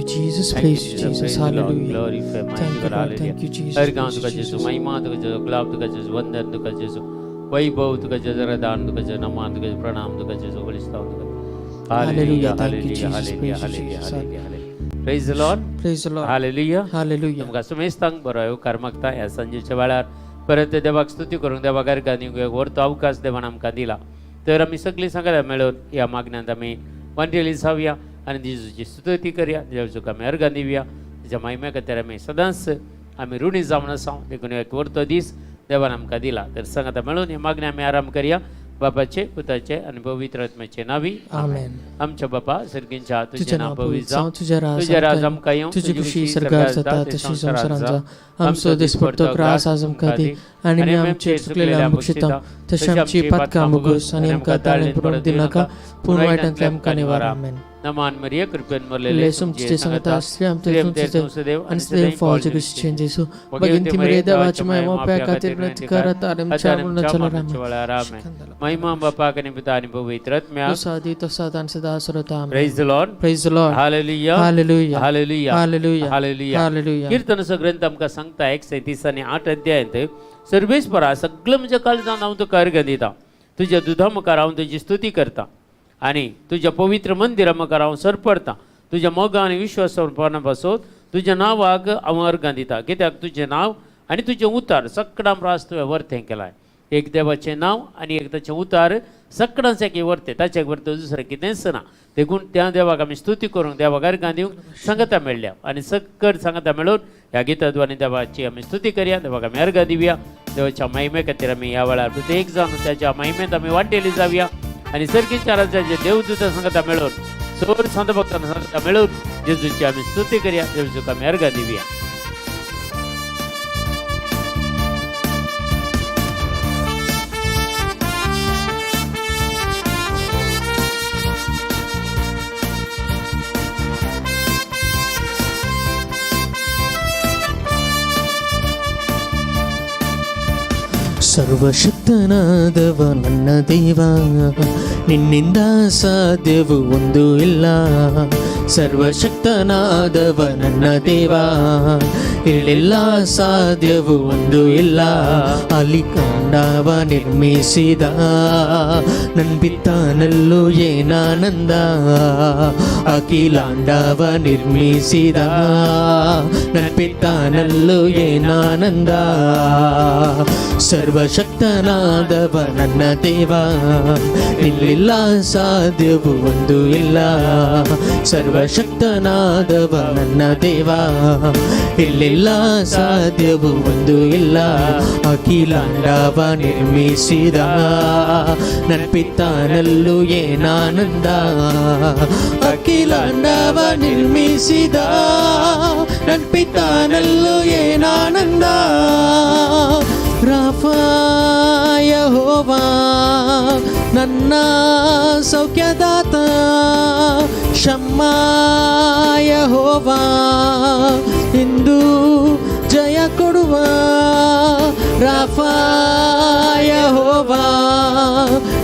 Jesus. Thank you, Praise you, Jesus. Jesus. Praise the Lord. Hallelujah. Glorify mighty Thank you, God. Lord. Hallelujah. Thank you, Jesus. अर्घां Praise तुका you, जेजू, Jesus. महिमा तुका जेजू, गुलाब तुका जेजू, वंदन तुका जेजू, वैभव तुका जेजू, रदान तुका जेजू, नमान तुका जेजू, प्रणाम तुका जेजू, बलिस्ताव तुका. Hallelujah. Thank you, hallelujah, Jesus. Hallelujah, Praise you, hallelujah, Jesus. Hallelujah, hallelujah. Praise the Lord. Praise the Lord. Hallelujah. Hallelujah. तुमकां सुमेस्तांक बरो येवकार मागता ह्या सांजेच्या वेळार. परत देवाक स्तुती करूंक, देवाक अर्घां दिवंक एक व्हडलो अवकाश देवान आमकां दिला. तर आमी सगळीं सांगात मेळून ह्या मागण्यांत आमी वांटेली जावया आनी जेजूची स्तुती करया, जेजूक आमी अर्घां दिवया. तेच्या महिमे खातीर आमी सदांच आमी ऋणी जावन आसा. देखून एक व्हडलो दीस देवान आमकां दिला. तर सांगात मेळून ही मागणी आमी आराम करया. बापाचे, पुताचे आनी पवित्र आत्म्याचे नावी. आमेन. आमच्या बापा सर्गींच्या, तुझें नांव पवित्र जावं, तुजें राज तुजें राज आमकां येवं, तुजी खुशी सरकार जाता तशी संवसारांत जावं. आमचो दिसपडतो ग्रास आज आमकां दी आनी आमी आमचे चुकलेले आमकां शिता तशी आमची पातकां मुगूस आनी आमकां ताळेन पडूंक दिनाका, पूण वायटांतले आमकां निवार. आमेन. नमान मरिया, कृपेन भरलेले, लेसुम तुझे सांगता, स्त्री आमचे तुझे आणि सदैव फॉल जगश्चेन जेसू. भगिनी मरिया, देवाची माय, मोप्या खातीर विनंती कर आता आणि आमच्या मरणाच्या वेळार. आमेन. महिमा बापाक आनी पुता आनी पवित्र आत्म्याक. तसो आदी तसो आतां आनी सदां सर्वदा. आमेन. Praise the Lord. Praise the Lord. Hallelujah. Hallelujah. Hallelujah. Hallelujah. Hallelujah. Hallelujah. कीर्तनाचो ग्रंथ आमकां सांगता 130 आनी 8 अध्यायांत, सर्वेस्परा, सगळें म्हज्या काळजान हांव तुका अर्घ दिता. तुज्या दुदा मुखार हांव तुजी स्तुती करता आनी तुज्या पवित्र मंदिरा मुखार हांव सरपडटा. तुज्या मोगा आनी विश्वासपणा पासून तुज्या नांवाक हांव अर्घां दिता, कित्याक तुजें नांव आनी तुजें उतार सगळ्यां प्रास तुवें वर्तें केलां. एक देवाचें नांव आनी एक ताचें उतार सगळ्यांचे वर्ते, ताचे वर्ते दुसरें कितेंच ना. देखून त्या देवाक आमी स्तुती करूंक, देवाक अर्घां दिवंक सांगता मेळ्ळ्या आनी सकट सांगता मेळून ह्या गिताद्वारे देवाची आमी स्तुती करया, देवाक आमी अर्घां दिवया. देवाच्या महिमे खातीर आमी ह्या वेळार प्रत्येक जावन त्याच्या महिमेंत आमी वांटेली जावया आनी सर्गीच्या राज्याचे देवदूतां सांगता मेळून, सोर संत भक्तांना सांगता मेळून जेजूची आमी स्तुती करया, जेजूक आमी अर्घां दिवया. ಸರ್ವಶಕ್ತನಾದವ ನನ್ನ ದೇವ, ನಿನ್ನಿಂದ ಸಾಧ್ಯವು ಒಂದು ಇಲ್ಲ. ಸರ್ವಶಕ್ತನಾದವ ನನ್ನ ದೇವ, ಇಲ್ಲಿಲ್ಲ ಸಾಧ್ಯವು ಒಂದು ಇಲ್ಲ. ಅಖಿಲಾಂಡವ ನಿರ್ಮಿಸಿದ ನನ್ಪಿತಾನಲ್ಲೂ ಏನಾನಂದ. ಅಖಿಲಾಂಡವ ನಿರ್ಮಿಸಿದ ನನ್ಪಿತಾನಲ್ಲೂ ಏನಾನಂದ. ಸರ್ವಶಕ್ತನಾದವ ನನ್ನ ದೇವ, ಇಲ್ಲಿಲ್ಲ ಸಾಧ್ಯವು ಒಂದು ಇಲ್ಲ. ಸರ್ವಶಕ್ತನಾದವ ನನ್ನ ದೇವ, ಇಲ್ಲಿಲ್ಲ ಸಾಧ್ಯವು ಒಂದು ಇಲ್ಲ. ಅಖಿಲಾಂಡವ ನಿರ್ಮಿಸಿದ ನನ್ಪಿತಾನಲ್ಲೂ ಏನಾನಂದ. ಅಖಿಲಾಂಡವ ನಿರ್ಮಿಸಿದ ನನ್ಪಿತಾನಲ್ಲೂ ಏನಾನಂದ. ರಾಫಾ ಯೆಹೋವಾ ನನ್ನ ಸೌಖ್ಯದಾತ, ಶಮ್ಮ ಯೆಹೋವಾ ಇಂದು ಜಯ ಕೊಡುವ. ರಾಫಾ ಯೆಹೋವಾ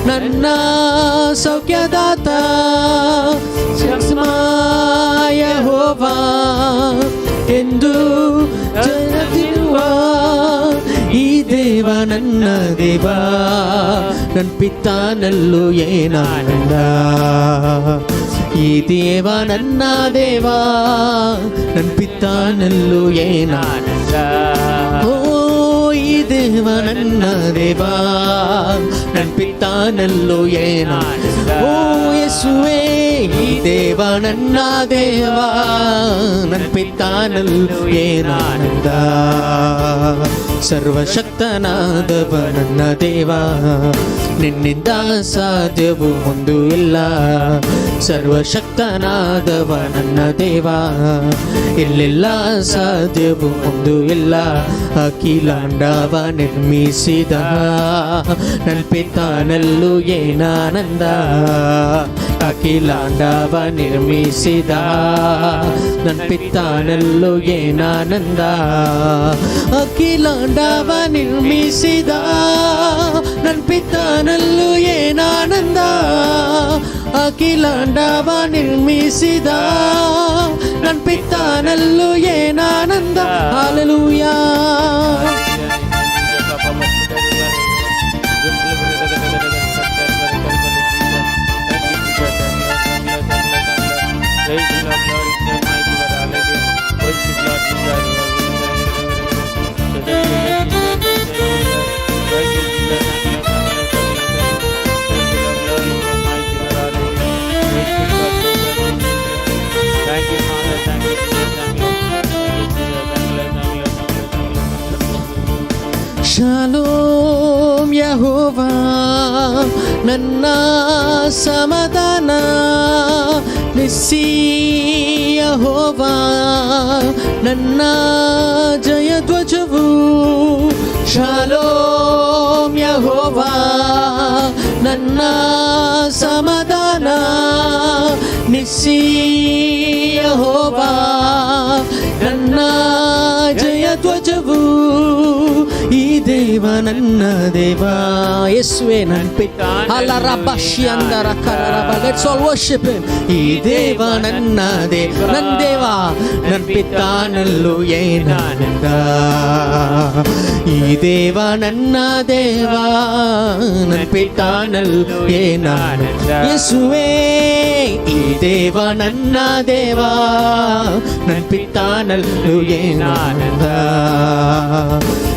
ನನ್ನ ಸೌಖ್ಯದಾತ, ಶಮ್ಮ ಯೆಹೋವಾ ಎಂದು ಜಯದಿರುವ. ಈ ದೇವ ನನ್ನ ದೇವ, ನನ್ನ ಪಿತಾನಲ್ಲೂ ಏನಾನಂದ. ಈ ದೇವ ನನ್ನ ದೇವ, ನನ್ನ ಪಿತಾನಲ್ಲೂ ಏನಾನಂದ. ಓ ಈ ದೇವ ನನ್ನ ದೇವ, ನನ್ನ ಪಿತಾನಲ್ಲೂ ಏನಾನಂದ. ಓ ಯೇಸುವೇ, ಈ ದೇವ ನನ್ನ ದೇವ, ನನ್ನ ಪಿತಾನಲ್ಲೂ ಏನಾನಂದ. ಸರ್ವಶಕ್ತನಾದವ ನನ್ನ ದೇವ, ನಿನ್ನಿಂದ ಸಾಧ್ಯವು ಒಂದು ಇಲ್ಲ. ಸರ್ವಶಕ್ತನಾದವ ನನ್ನ ದೇವ, ಇಲ್ಲಿಲ್ಲ ಸಾಧ್ಯವು ಒಂದು ಇಲ್ಲ. ಅಖಿಲಾಂಡವ ನಿರ್ಮಿಸಿದ ನನ್ನ ಪಿತಾನಲ್ಲೂ ಏನಾನಂದ. ಅಖಿಲಾಂಡವ ನಿರ್ಮಿಸಿದ ನನ್ನ ಪಿತಾನಲ್ಲೂ ಏನಾನಂದ. ಅಖಿಲಾಂಡವ ನಿರ್ಮಿಸಿದ ನನ್ನ ಪಿತಾನಲ್ಲೂ ಏನಾನಂದ. ಅಖಿಲಾಂಡವ ನಿರ್ಮಿಸಿದ ನನ್ ಪಿತಾನಲ್ಲೂ ಏನಾನಂದ. Hallelujah. Thank you, Father. Thank you, Jesus. Thank you. Thank you, Jesus. Thank you, Lord. Thank you, Lord. Thank you, Lord. Thank you, Lord. Shalom Jehovah ನನ್ನ ಸಮಾಧಾನ, ನಿಸ್ಸಿ ಯಹೋವಾ ನನ್ನ ಜಯಧ್ವಜವು. ಶಾಲೋಮ್ ಯಹೋವಾ ನನ್ನ ಸಮಾಧಾನ, ನಿಸ್ಸಿ ಯಹೋವಾ ನನ್ನ ಜಯಧ್ವಜವು. ಈ ದೇವ ನನ್ನ ದೇವ, ಯೇಸುವೆ ನನ್ ಅಲರಬಶಿ ಅಂದರ ಕರರಬ. Let's all worship him. ಈ ದೇವ ನನ್ನ ದೇವ, ನನ್ ದೇವ, ನನ್ ಪಿತಾನಲ್ಲೂ ಏನಾನಂದ. ಈ ದೇವ ನನ್ನ ದೇವ, ನನ್ ಪಿತಾನಲ್ಲೂ ಏನಾನಂದ. ಯೇಸುವೇ, ಈ ದೇವ ನನ್ನ ದೇವ, ನನ್ ಪಿತಾನಲ್ಲೂ ಏನಾನಂದ.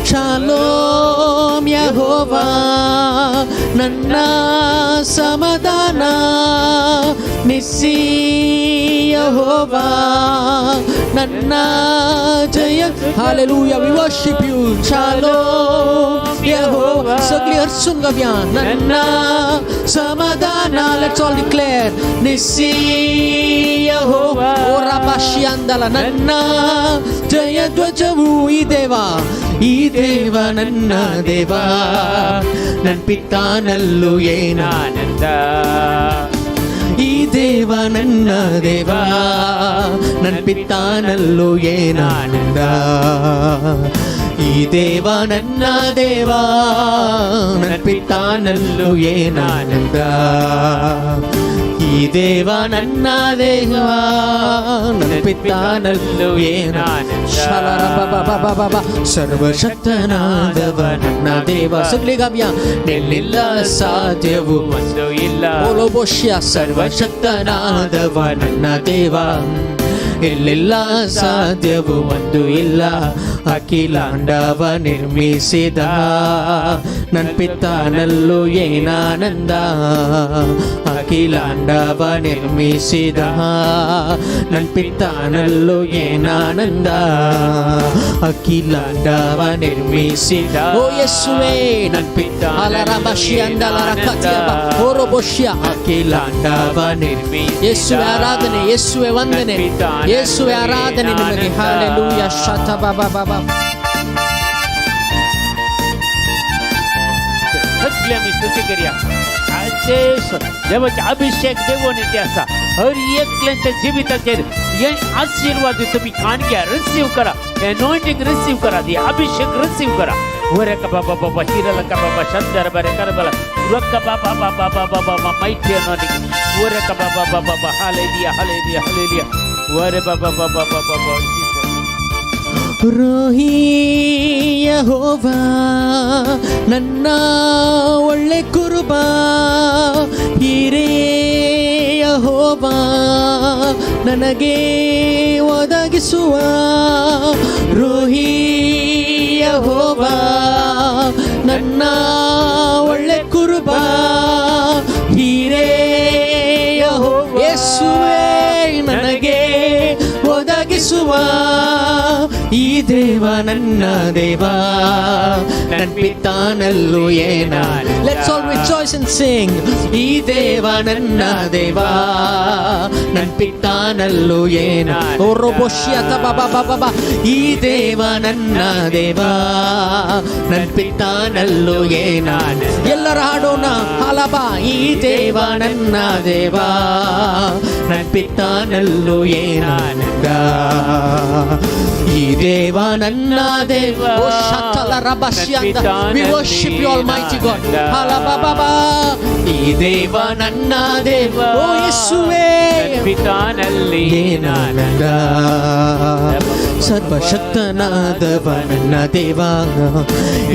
ಶಾಲೋಮ್ ಯಹೋವಾ ನನ್ನ ಸಮಾಧಾನ, ನಿಸ್ಸಿ ಯಹೋವಾ ನನ್ನ ಜಯ. Hallelujah, we worship you. Shalom Jehovah. सगळी हरसून गाऊया, ನನ್ನ समाधान. Let's all declare, Nissi Jehovah. ಓ ರಬಾಶಿಯಾಂದಲ ನನ್ನ ಜಯ ಧ್ವಜವು. ಈ ದೇವ, ಈ ದೇವ ನನ್ನ ದೇವ, ನನ್ ಪಿತಾನಲ್ಲೂ ಏನ ಆನಂದ. ಈ ದೇವ ನನ್ನ ದೇವ, ನನ್ ಪಿತಾನಲ್ಲೂ ಏನಾನಂದ. ಈ ದೇವ ನನ್ನ ದೇವ, ನನ್ ಪಿತಾನಲ್ಲೂ ಏನಾನಂದ. ಈ ದೇವ ನನ್ನ ದೇವ, ನನ್ ಪಿತಾನಲ್ಲೂ ಏನಾನಂದ. ಸರ್ವಶಕ್ತನಾದವ ನನ್ನ ದೇವ. ಸಗಳಿ ಗಾವ್ಯ, ನಿನ್ನಿಲ್ಲ ಸಾಧ್ಯವು ಒಂದು ಇಲ್ಲ. ಓಲೋಬೋಷ್ಯ. ಸರ್ವಶಕ್ತನಾದವ ನನ್ನ ದೇವ, ಇಲ್ಲಿಲ್ಲ ಸಾಧ್ಯವು ಒಂದು ಇಲ್ಲ. ಅಖಿಲಾಂಡವ ನಿರ್ಮಿಸಿದ ನನ್ ಪಿತಾನಲ್ಲೂ ಏನಾನಂದ. ಅಖಿಲಾಂಡವ ನಿರ್ಮಿಸಿದ ನನ್ ಪಿತಾನಲ್ಲೂ ಏನಾನಂದ. ಅಖಿಲಾಂಡವ ನಿರ್ಮಿಸಿದ, ಓ ಯೇಸುವೇ, ನನ್ ಪಿತ ಅಲರಬಶಿ ಅಂದಲರ ಕತಿಯಬ ಓರೋಬೋಷ್ಯ. ಅಖಿಲಾಂಡವ ನಿರ್ಮಿ. ಯೇಸುವೆ ಆರಾಧನೆ, ಯೇಸುವೆ ವಂದನೆ, ಯೇಸುವೆ ಆರಾಧನೆ ನಿಮಗೆ. ಹಾಲೆಲೂಯ. ಶತ ಬಾಬಾ ಬಾಬಾ. सगळे आमी स्तुती करया. आयचे देवाचे अभिषेक देवून ते आसा हर एकल्याच्या जिविताचेर. हे आशीर्वाद तुम्ही कान घ्या, रिसीव करा. अनॉइंटिंग रिसीव करा, ती अभिषेक रिसीव करा. वरे का बाबा बाबा हिरल का बाबा शंकर बरे करबला रक्क बाबा बाबा बाबा बाबा माइटी अनॉइंटिंग. वरे का बाबा बाबा बाबा. Hallelujah, hallelujah, hallelujah. वरे बाबा बाबा बाबा बाबा. ರೋಹಿ ಯಹೋವಾ ನನ್ನ ಒಳ್ಳೆ ಕುರುಬ, ಹಿರೇ ಯಹೋವಾ ನನಗೆ ಒದಗಿಸುವ. ರೋಹಿ ಯಹೋವಾ ನನ್ನ ಒಳ್ಳೆ ಕುರುಬ, ಹಿರೇ ಯಹೋವ ಯೇಸುವೇ ನನಗೆ ಒದಗಿಸುವ. ಈ ದೇವ ನನ್ನ ದೇವ, ನನ್ ಪಿತಾನಲ್ಲೂ ಏನ. Let's all rejoice and sing. ಈ ದೇವ ನನ್ನ ದೇವ, ನನ್ ಪಿತಾನಲ್ಲೂ ಏನ. ಓ ರೋಬೋಶಿಯ ಬಾಬಾ ಬಾಬಾ ಬಾ. ಈ ದೇವ ನನ್ನ ದೇವ, ನನ್ ಪಿತಾನಲ್ಲೂ ಏನ. ಎಲ್ಲರ ಹಾಡೋಣ. ಹಾಲ ರಬ ಈ ದೇವ ನನ್ನ ದೇವ, ನನ್ಪಿತ್ತಾನಲ್ಲೂ ಏನಾನಂದ. ಈ ದೇವ ನನ್ನ ದೇವ. ಓ ಶತಲ ರಬ ಶಿಯಂದ. We worship you, Almighty God. ಹಲಬಬಬ. ಈ ದೇವ ನನ್ನ ದೇವ. ಓ ಯೇಸುವೇ, ಪಿತಾನಲ್ಲಿ ಏನಾನಂದ. ಸರ್ವಶಕ್ತನಾದವ ನನ್ನ ದೇವ,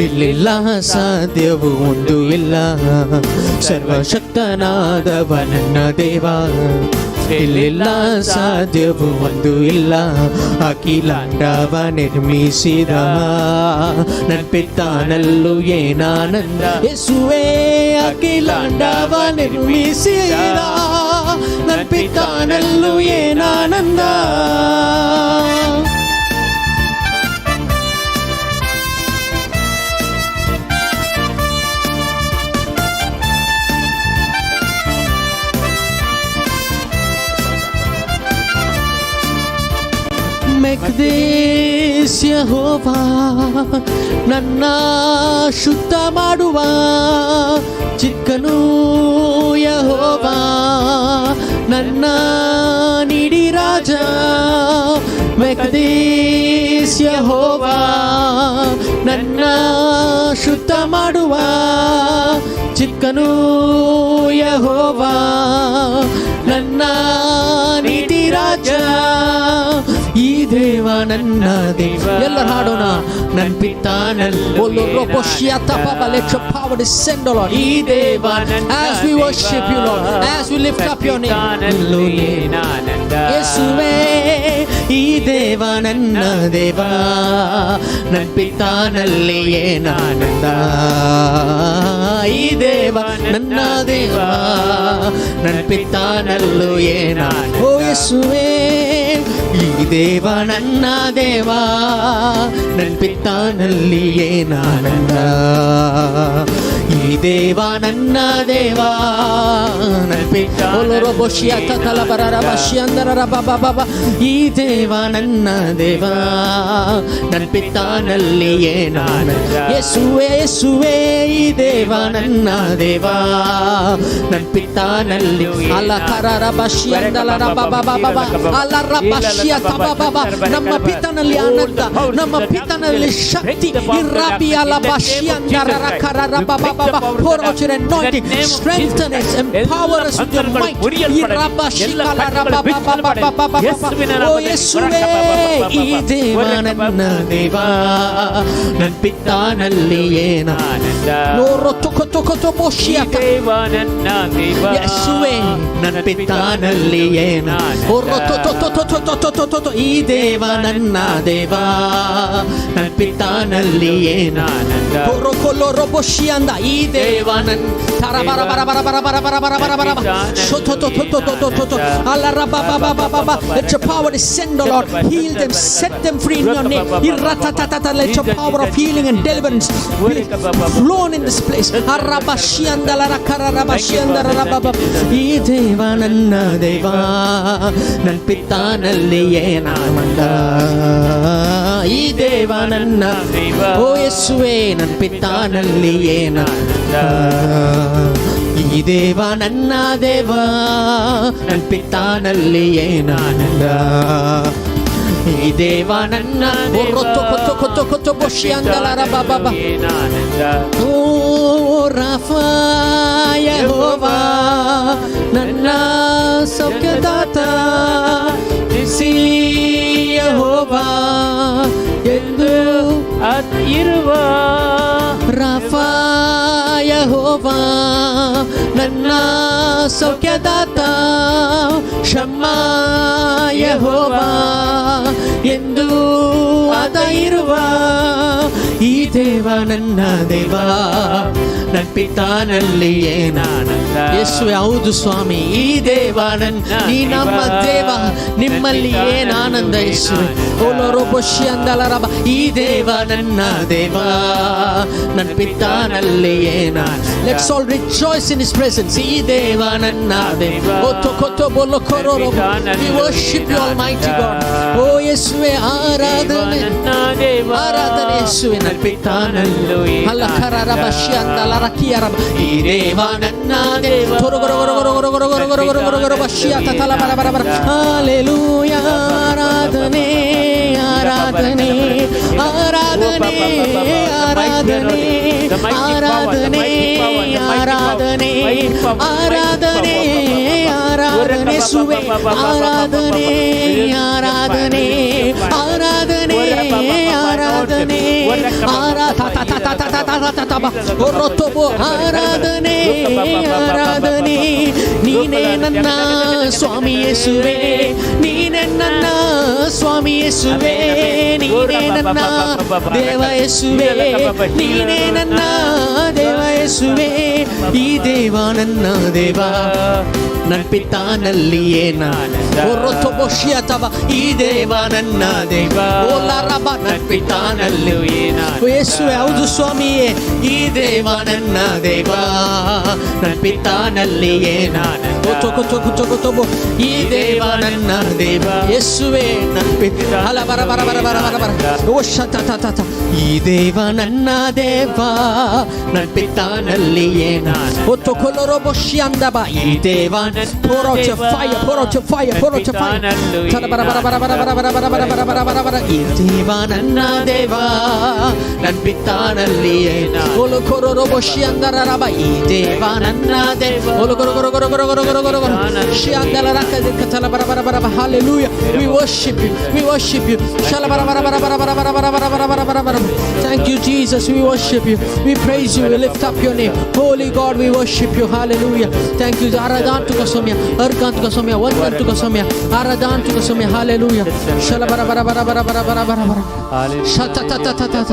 ಇಲ್ಲಿಲ್ಲ ಸಾಧ್ಯವು ಒಂದು ಇಲ್ಲ. ಸರ್ವಶಕ್ತನಾದವ ನನ್ನ ದೇವ, ಇಲ್ಲಿಲ್ಲ ಸಾಧ್ಯವು ಒಂದು ಇಲ್ಲ. ಅಖಿಲಾಂಡವ ನಿರ್ಮಿಸಿದ ನನ್ಪಿತ್ತಾನಲ್ಲೂ ಏನಾನಂದ. ಯೇಸುವೇ, ಅಖಿಲಾಂಡವ ನಿರ್ಮಿಸಿದ ನನ್ಪಿತ್ತಾನಲ್ಲೂ ಏನಾನಂದ. ಮೆಕ್ದೇಸ್ ಯೆಹೋವಾ ನನ್ನ ಶುದ್ಧ ಮಾಡುವ, ಚಿಕ್ಕನು ಯೆಹೋವಾ ನನ್ನ ನೀಡಿ ರಾಜ. ಮೆಕ್ದೇಸ್ ಯೆಹೋವಾ ನನ್ನ ಶುದ್ಧ ಮಾಡುವ, ಚಿಕ್ಕನು ಯೆಹೋವಾ ನನ್ನ ನೀತಿ ರಾಜ. ಈ ದೇವ ನನ್ನ ದೇವ. ಎಲ್ಲರೂ ಹಾಡೋಣ. ನನ್ ಪಿತ್ತಾನಲ್ಲಿ. Let your power descend, O Lord. ಈ ದೇವ ನನ್ನ As we worship you, Lord, as we lift up your name. ಪಿತಾನಲ್ಲಿ ಏನಾನಂದ. ಯೇಸುವೇ, ಈ ದೇವ ನನ್ನ ದೇವ, ನನ್ ಪಿತಾನಲ್ಲಿ ಏನಾನಂದ. ಈ ದೇವ ನನ್ನ ದೇವ, ನನ್ ಪಿತಾನಲ್ಲೂ ಏನ. ಓ ಯೇಸುವೇ, ಈ ದೇವ ನನ್ನ ದೇವ, ನನ್ ಪಿತಾನಲ್ಲಿ ಏನಾನಂದ. ಈ ದೇವ ನನ್ನ ದೇವ, ನನ್ ಪಿತ. ಈ ದೇವ ನನ್ನ ದೇವ, ನನ್ ಪಿತಾನಲ್ಲಿ ಏನಾನಂದ. ಯೇಸುವೇ, ಯೇಸುವೇ, ಈ ದೇವ ನನ್ನ ದೇವ, ನನ್ ಪಿತಾನಲ್ಲಿ. ಅಲ್ಲ ಕರರ ಬಶಿಯಂದಲ ರಬ ಬ ಬ ಬ ಅಲ್ಲ ರಬ ಶಿಯ ತಬ ಬ ಬ. ನಮ್ಮ ಪಿತನಲ್ಲಿ ಆನಂದ, ನಮ್ಮ ಪಿತನಲ್ಲಿ ಶಕ್ತಿ. ಇರಾಬಿ ಅಲ ಬಶಿಯಂದರ ಕರರ ಬ ಬ ಬ ಬ. Pour out your anointing, strengthen us, empower us with your might. ಇರಬ ಶಿಕಲ ರಬ ಬ ಬ ಬ ಬ ಬ ಬ ಬ. ಓ ಯೇಸುವೇ, ಈ ದೇವ ನನ್ನ ದೇವ, ನನ್ ಪಿತಾನಲ್ಲಿ ಏನ ಆನಂದ. ಲೋರೋ ತುಕ ತುಕ ತುಮೋಶಿಯತ. ದೇವ ನನ್ನ ದೇವ. ಯೇಸುವೇ, ನನ್ನ ಪಿತಾನಲ್ಲಿ ಏನ. ಓ ತು ತು ತು ತು ತು ತು ತು ತು ತು. ಈ ದೇವ ನನ್ನ ದೇವ, ನನ್ನ ಪಿತಾನಲ್ಲಿ ಏನ. ಆನಂದ. ಕೊರೋ ಕೊಲೋ ರೋಬೋಶಿಯಂದ. ಈ ದೇವ ನನ್ ತರ ಬರ ಬರ ಬರ ಬರ ಬರ ಬರ ಬರ ಬರ ಬರ ಬರ ಶೋ ತೋ ತೋ ತೋ ತೋ ತೋ ತೋ ತೋ ಅಲ್ಲ ರ ಬ ಬ ಬ ಬ ಬ ಬ. Let your power descend, O Lord. Heal them, set them free in your name. Irratatata. Let your power of healing and deliverance be flown in this place. ಅರಬಶಿಯಂದಲ ರಕರರಬಶಿಯಂದರ ರಬ. ಈ ದೇವ ನನ್ನ ದೇವ, ನನ್ನ ಪಿತಾನಲ್ಲಿ ಏನಾನಂದ. ಈ ದೇವ ನನ್ನ ದೇವ. ಓ ಯೇಸುವೇ, ನನ್ನ ಪಿತಾನಲ್ಲಿ ಏನಾನಂದ. ಈ ದೇವ ನನ್ನ ದೇವ, ನನ್ನ ಪಿತಾನಲ್ಲಿ ಏನಾನಂದ. ಈ ದೇವ ನನ್ನ ಓ ರೊತ್ತು ಕೊತ್ತು ಕೊತ್ತು ಕೊತ್ತು ಬೊಶಿಯಂದಲ ರಬ ಬ ಬ. ಏನಾನಂದ. ಓ ರಾಫಾ ಯೆಹೋವಾ ನನ್ನ ಸೌಖ್ಯದಾತ, ನಿಸಿ ಯೆಹೋವಾ ಎಂದು ಆತ ಇರುವ. ರಾಫಾ ಯೆಹೋವಾ ನನ್ನ ಸೌಖ್ಯದಾತ, ಶಮ್ಮ ಯೆಹೋವಾ ಎಂದು ಆತ ಇರುವ. ಈ ದೇವ ನನ್ನ ದೇವ, ನನ್ನ ಪಿತಾನಲ್ಲಿ ಏನಾನಂದ. ಯೇಸುವೆ, ಹೌದು ಸ್ವಾಮಿ, ಈ ದೇವ ನನ್ ನೀ ನಮ್ಮ ದೇವ, ನಿಮ್ಮಲ್ಲಿ ಏನಾನಂದ ಯೇಸುವೆ. ಓಲೋ ರೋಬೋಶಿ ಅಂದಲ ರಬ. ಈ ದೇವ ನನ್ನ ದೇವ, ನನ್ನ ಪಿತಾನಲ್ಲಿ ಏನ. Let's all rejoice in his presence. ಈ ದೇವ ನನ್ನ ದೇವ. ಓ ತೊಕೊತೊ ಬೋಲೋ ಕೊರೋ. We worship you, Almighty God. ಓ ಯೇಸುವೆ, ಆರಾಧನೆ. ನನ್ನ ದೇವ. ಆರಾಧನೆ ಯೇಸುವೆ. ನನ್ನ ಪಿತಾನಲ್ಲಿ ಅಲ್ಲ ಕರ ರಬ she ಅಂದಲ ಈ ದೇವ ನನ್ನ ದೇವ ಹಾಲೆಲೂಯಾ ಆರಾಧನೆ ಆರಾಧನೆ ಆರಾಧನೆ ಆರಾಧನೆ ಆರಾಧನೆ ಆರಾಧನೆ ಆರಾಧನೆ ಆರಾಧನೆ ಸುವೆ ಆರಾಧನೆ ಆರಾಧನೆ ಆರಾಧನೆ ಆರಾಧನೆ ಆರಾಧನೆ ಆರಾಧನೆ ನೀನೇ ನನ್ನ ಸ್ವಾಮಿ ಯೇಸುವೆ ನೀನೇ ನನ್ನ ಸ್ವಾಮಿ ಯೇಸುವೆ ನೀನೇ ನನ್ನ ದೇವ ಯೇಸುವೆ ನೀನೇ ನನ್ನ ದೇವ ಯೇಸುವೆ ಈ ದೇವ ನನ್ನ ದೇವ ನನ್ನ ಪಿತಾನಲ್ಲಿಯೇ ಈ ದೇವ ನನ್ನ ದೇವ ನನ್ನ ಪಿತಾನಲ್ಲಿ ಯೇಸುವೆ ಹೌದು ಸ್ವಾಮಿಯೇ ಈ ದೇವ ನನ್ನ ದೇವ ನನ್ನ ಪಿತಾನಲ್ಲಿಯೇ ಈ ದೇವ ನನ್ನ ದೇವ ಯೇಸುವೆ ನನ್ನ ಪಿತ ಹಲ ಬರ ಬರ ಬರ ಬರ ಬರ ಬರ ಓ ಶತ ತ ಈ ದೇವ ನನ್ನ ದೇವ ನನ್ನ ಪಿತಾನಲ್ಲಿಯೇ ಓ ತೊಕೊಲರೋ ಬೊಶಿಯಂದಬ ಈ ದೇವ. Pour out your fire, pour out your fire, pour out your fire. Bara bara bara bara bara bara bara bara bara bara bara. ಈ ದೇವ ನನ್ನ ದೇವ ನನ್ನ ಪಿತಾನಲ್ಲಿಯೇ ಓಲು ಕೊರರೋ ಬೊಶಿಯಂದರರಬ ಈ ದೇವ ನನ್ನ ದೇವ ಓಲು ಕೊರೋ ಕೊರೋ ಕೊರೋ ಕೊರೋ ಕೊರೋ ಕೊರೋ ಕೊರೋ ಶಿಯಂದಲ ರಕ ತಲ ಬರ ಬರ ಬರ. Hallelujah. We worship you, we worship you. Shala bara bara bara bara bara bara bara bara bara bara bara. Thank you Jesus, we worship you, we praise you, we lift up your name. Holy God, we worship you. Hallelujah. Thank you. ಆರಾಧನೆ ಸೌಮ್ಯ ಅರ್ಕಾಂತಕ ಸೌಮ್ಯ ವಂದಂತಕ ಸೌಮ್ಯ ಆರಾಧಂತಕ ಸೌಮ್ಯ. Hallelujah. ಶಲ ಬರ ಬರ ಬರ ಬರ ಬರ ಬರ ಬರ ಬರ ಶತ ತ ತ ತ ತ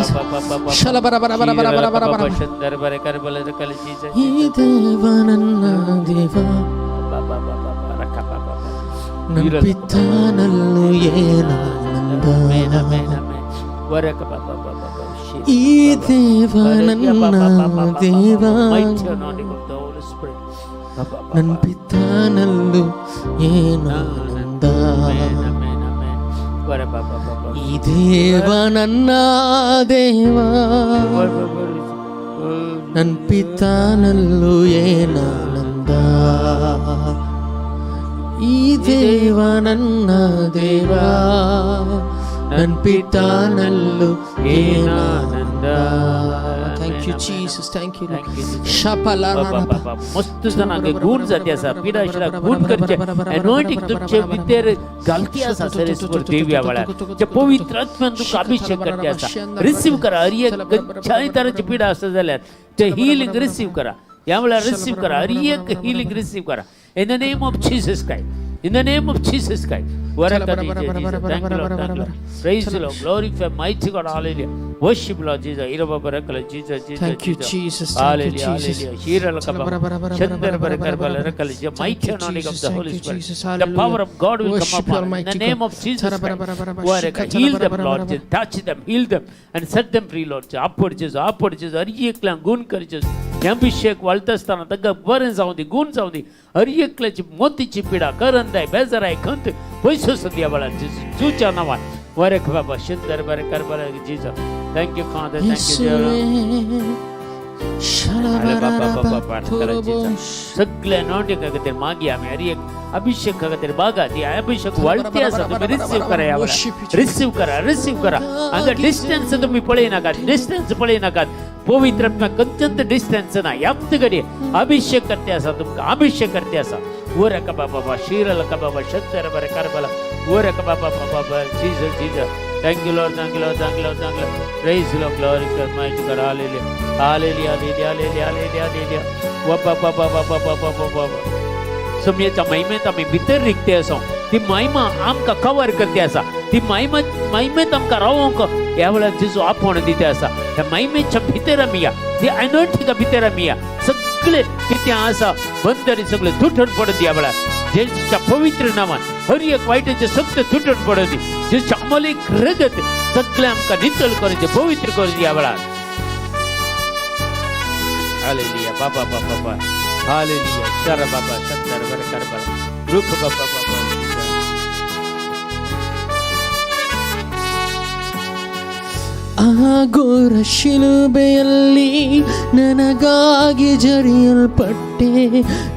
ಶಲ ಬರ ಬರ ಬರ ಬರ ಬರ ಬರ ಬರ. ಈ ದೇವ ನನ್ನ ದೇವ ನನ್ನ ಪಿತಾನಲ್ಲೂ ಏನಾನಂದ ಈ ದೇವ ನನ್ನ ದೇವ ನನ್ನ ಪಿತಾನಲ್ಲೂ ಏನಾನಂದ ಈ ದೇವ ನನ್ನ ದೇವ ನನ್ನ ಪಿತಾನಲ್ಲೂ ಏನಾನಂದ ಈ ದೇವ ನನ್ನ ದೇವ ನನ್ನ ಪಿತಾನಲ್ಲೂ ಏನಾನಂದ. Thank you Jesus, thank you. मस्त जाणांक गुण जाती आसा पिडा आशिल्ल्या गुण करचे एनॉयंटींग तुमचे भितर घालती आसा सरेस्वर देव्या वेळार जे पवित्र आत्म्यान तुका अभिषेक करते आसा. रिसीव करा. हर एक खंयच्याय तराची पिडा आसा जाल्यार ते हिलींग रिसीव करा. ह्या वेळार रिसीव करा. हर एक हिलींग रिसीव करा in the name of Jesus Christ, in the name of Jesus Christ. Praise the Lord, glorify mighty God, hallelujah. Worship Lord Jesus. Jesus, Jesus. Thank you Jesus, thank you Jesus. Mighty anointing of the Holy Spirit. The power of God will come upon in the name of Jesus Christ. Heal them, Lord Jesus. Touch them, heal them, and set them free, Lord Jesus. Upward Jesus, upward Jesus. हर गुण कर Jesus. अभिषेक वाळता आसतना तांकां बरें जावं दी, गुण जावं दी. हर एकल्याची मोतीची पिडा करंदाय बेजाराय खंत पयसो सद्या वेळार जेजूच्या नांवान वरेक बाबा शिंदर बरें कर बरें Jesus. Thank you Father, thank you. सगळे नोटिंगा खातीर मागया आमी हर एक अभिषेका खातीर बागा ती अभिषेक वाळती आसा. तुमी रिसीव करा ह्या वेळार. रिसीव करा, रिसीव करा. हांगा डिस्टन्स तुमी पळयनाकात, डिस्टन्स पळयनाकात. पवित्र आत्मा खंयच्याच डिस्टन्स ना. ह्याच घडये अभिषेक करते आसा तुमकां, अभिषेक करते आसा. वरक बाबा शिरल बाबा शंकर बरें कारबला वरक बाबा बाबा Jesus Jesus. Thank you Lord, thank you Lord, thank you Lord, thank you Lord. Praise Lord, glory to mighty God. Hallelujah, hallelujah, hallelujah, hallelujah, hallelujah. वा बाबा बाबा बाबा बाबा बाबा. सम्याच्या महिमेत आमी भितर रिगते आसा. ती महिमा आमकां कवर करते आसा. ती महिमा महिमेत आमकां रावोंक ह्या वेळार जेजू आपोवण दिता आसा. ह्या महिमेच्या भितर आमी या, ती अनॉयंटिंगा भितर आमी या. सगळे कितें आसा बंदरी सगळे तुटून पडत ह्या वेळार जेजूच्या पवित्र नांवान. हर एक वायटाचें सगळें तुटून पडत दी. जेजूच्या अमलीक रगत सगळें आमकां नितळ करून दी, पवित्र करून दी ह्या वेळार. हालेलुया बाबा बाबा बाबा हालेलुया शर बाबा शंकर बर कर बर रुख बाबा बाबा. ಆ ಘೋರ ಶಿಲುಬೆಯಲ್ಲಿ ನನಗಾಗಿ ಜಡಿಯಲ್ಪಟ್ಟೆ,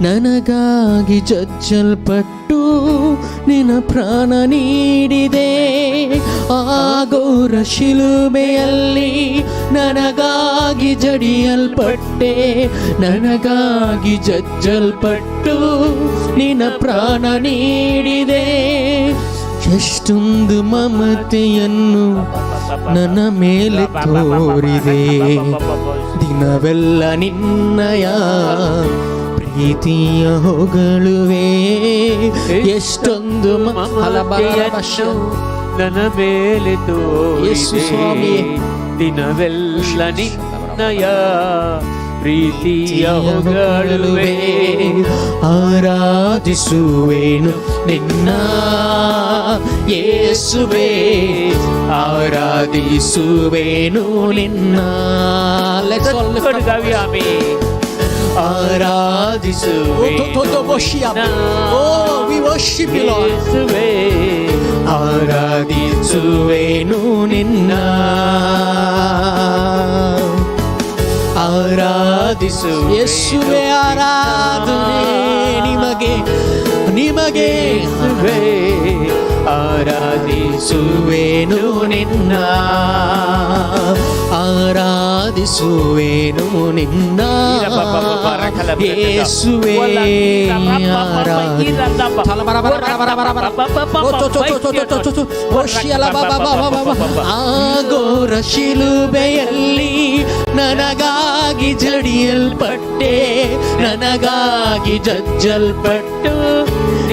ನನಗಾಗಿ ಜಜ್ಜಲ್ಪಟ್ಟು ನಿನ್ನ ಪ್ರಾಣ ನೀಡಿದೆ. ಆ ಘೋರ ಶಿಲುಬೆಯಲ್ಲಿ ನನಗಾಗಿ ಜಡಿಯಲ್ಪಟ್ಟೆ, ನನಗಾಗಿ ಜಜ್ಜಲ್ಪಟ್ಟು ನಿನ್ನ ಪ್ರಾಣ ನೀಡಿದೆ. ಎಷ್ಟೊಂದು ಮಮತೆಯನ್ನು ನನ್ನ ಮೇಲೆ ತೋರಿದೆ. ದಿನವೆಲ್ಲ ನಿನ್ನಯ ಪ್ರೀತಿಯ ಹೊಗಳುವೆ. ಎಷ್ಟೊಂದು ಮಮತೆಯನ್ನು ನನ್ನ ಮೇಲೆ ಯೇಸು ತೋರಿದೆ. ಸ್ವಾಮಿಯೇ. ದಿನವೆಲ್ಲ ನಿನ್ನಯ ಪ್ರೀತಿಯ ಹೊಗಳುವೆ. ಆರಾಧಿಸುವೇನು ನಿನ್ನ ಯೇಸುವೆ, ಆರಾಧಿಸುವೇನು ನಿನ್ನ. Let's all lift up our गाऊया आम्ही. ಆರಾಧಿಸುವೆ. Oh, we worship you, Lord. ಯೇಸುವೆ. ಆರಾಧಿಸುವೇನು ನಿನ್ನ, ಆರಾಧಿಸು ಯೇಸುವೆ, ಆರಾಧನೆ ನಿಮಗೆ, ನಿಮಗೆ. ಯೇಸುವೆ, ಆರಾಧಿಸುವೇನು ನಿನ್ನ, ಆರಾಧಿಸುವೇನು ನಿನ್ನ ಯೇಸುವೆ. ಆರಾಧಿ ಆಘೋರ ಶಿಲುಬೆಯಲ್ಲಿ ನನಗಾಗಿ ಜಡಿಯಲ್ಪಟ್ಟೆ, ನನಗಾಗಿ ಜಜ್ಜಲ್ಪಟ್ಟು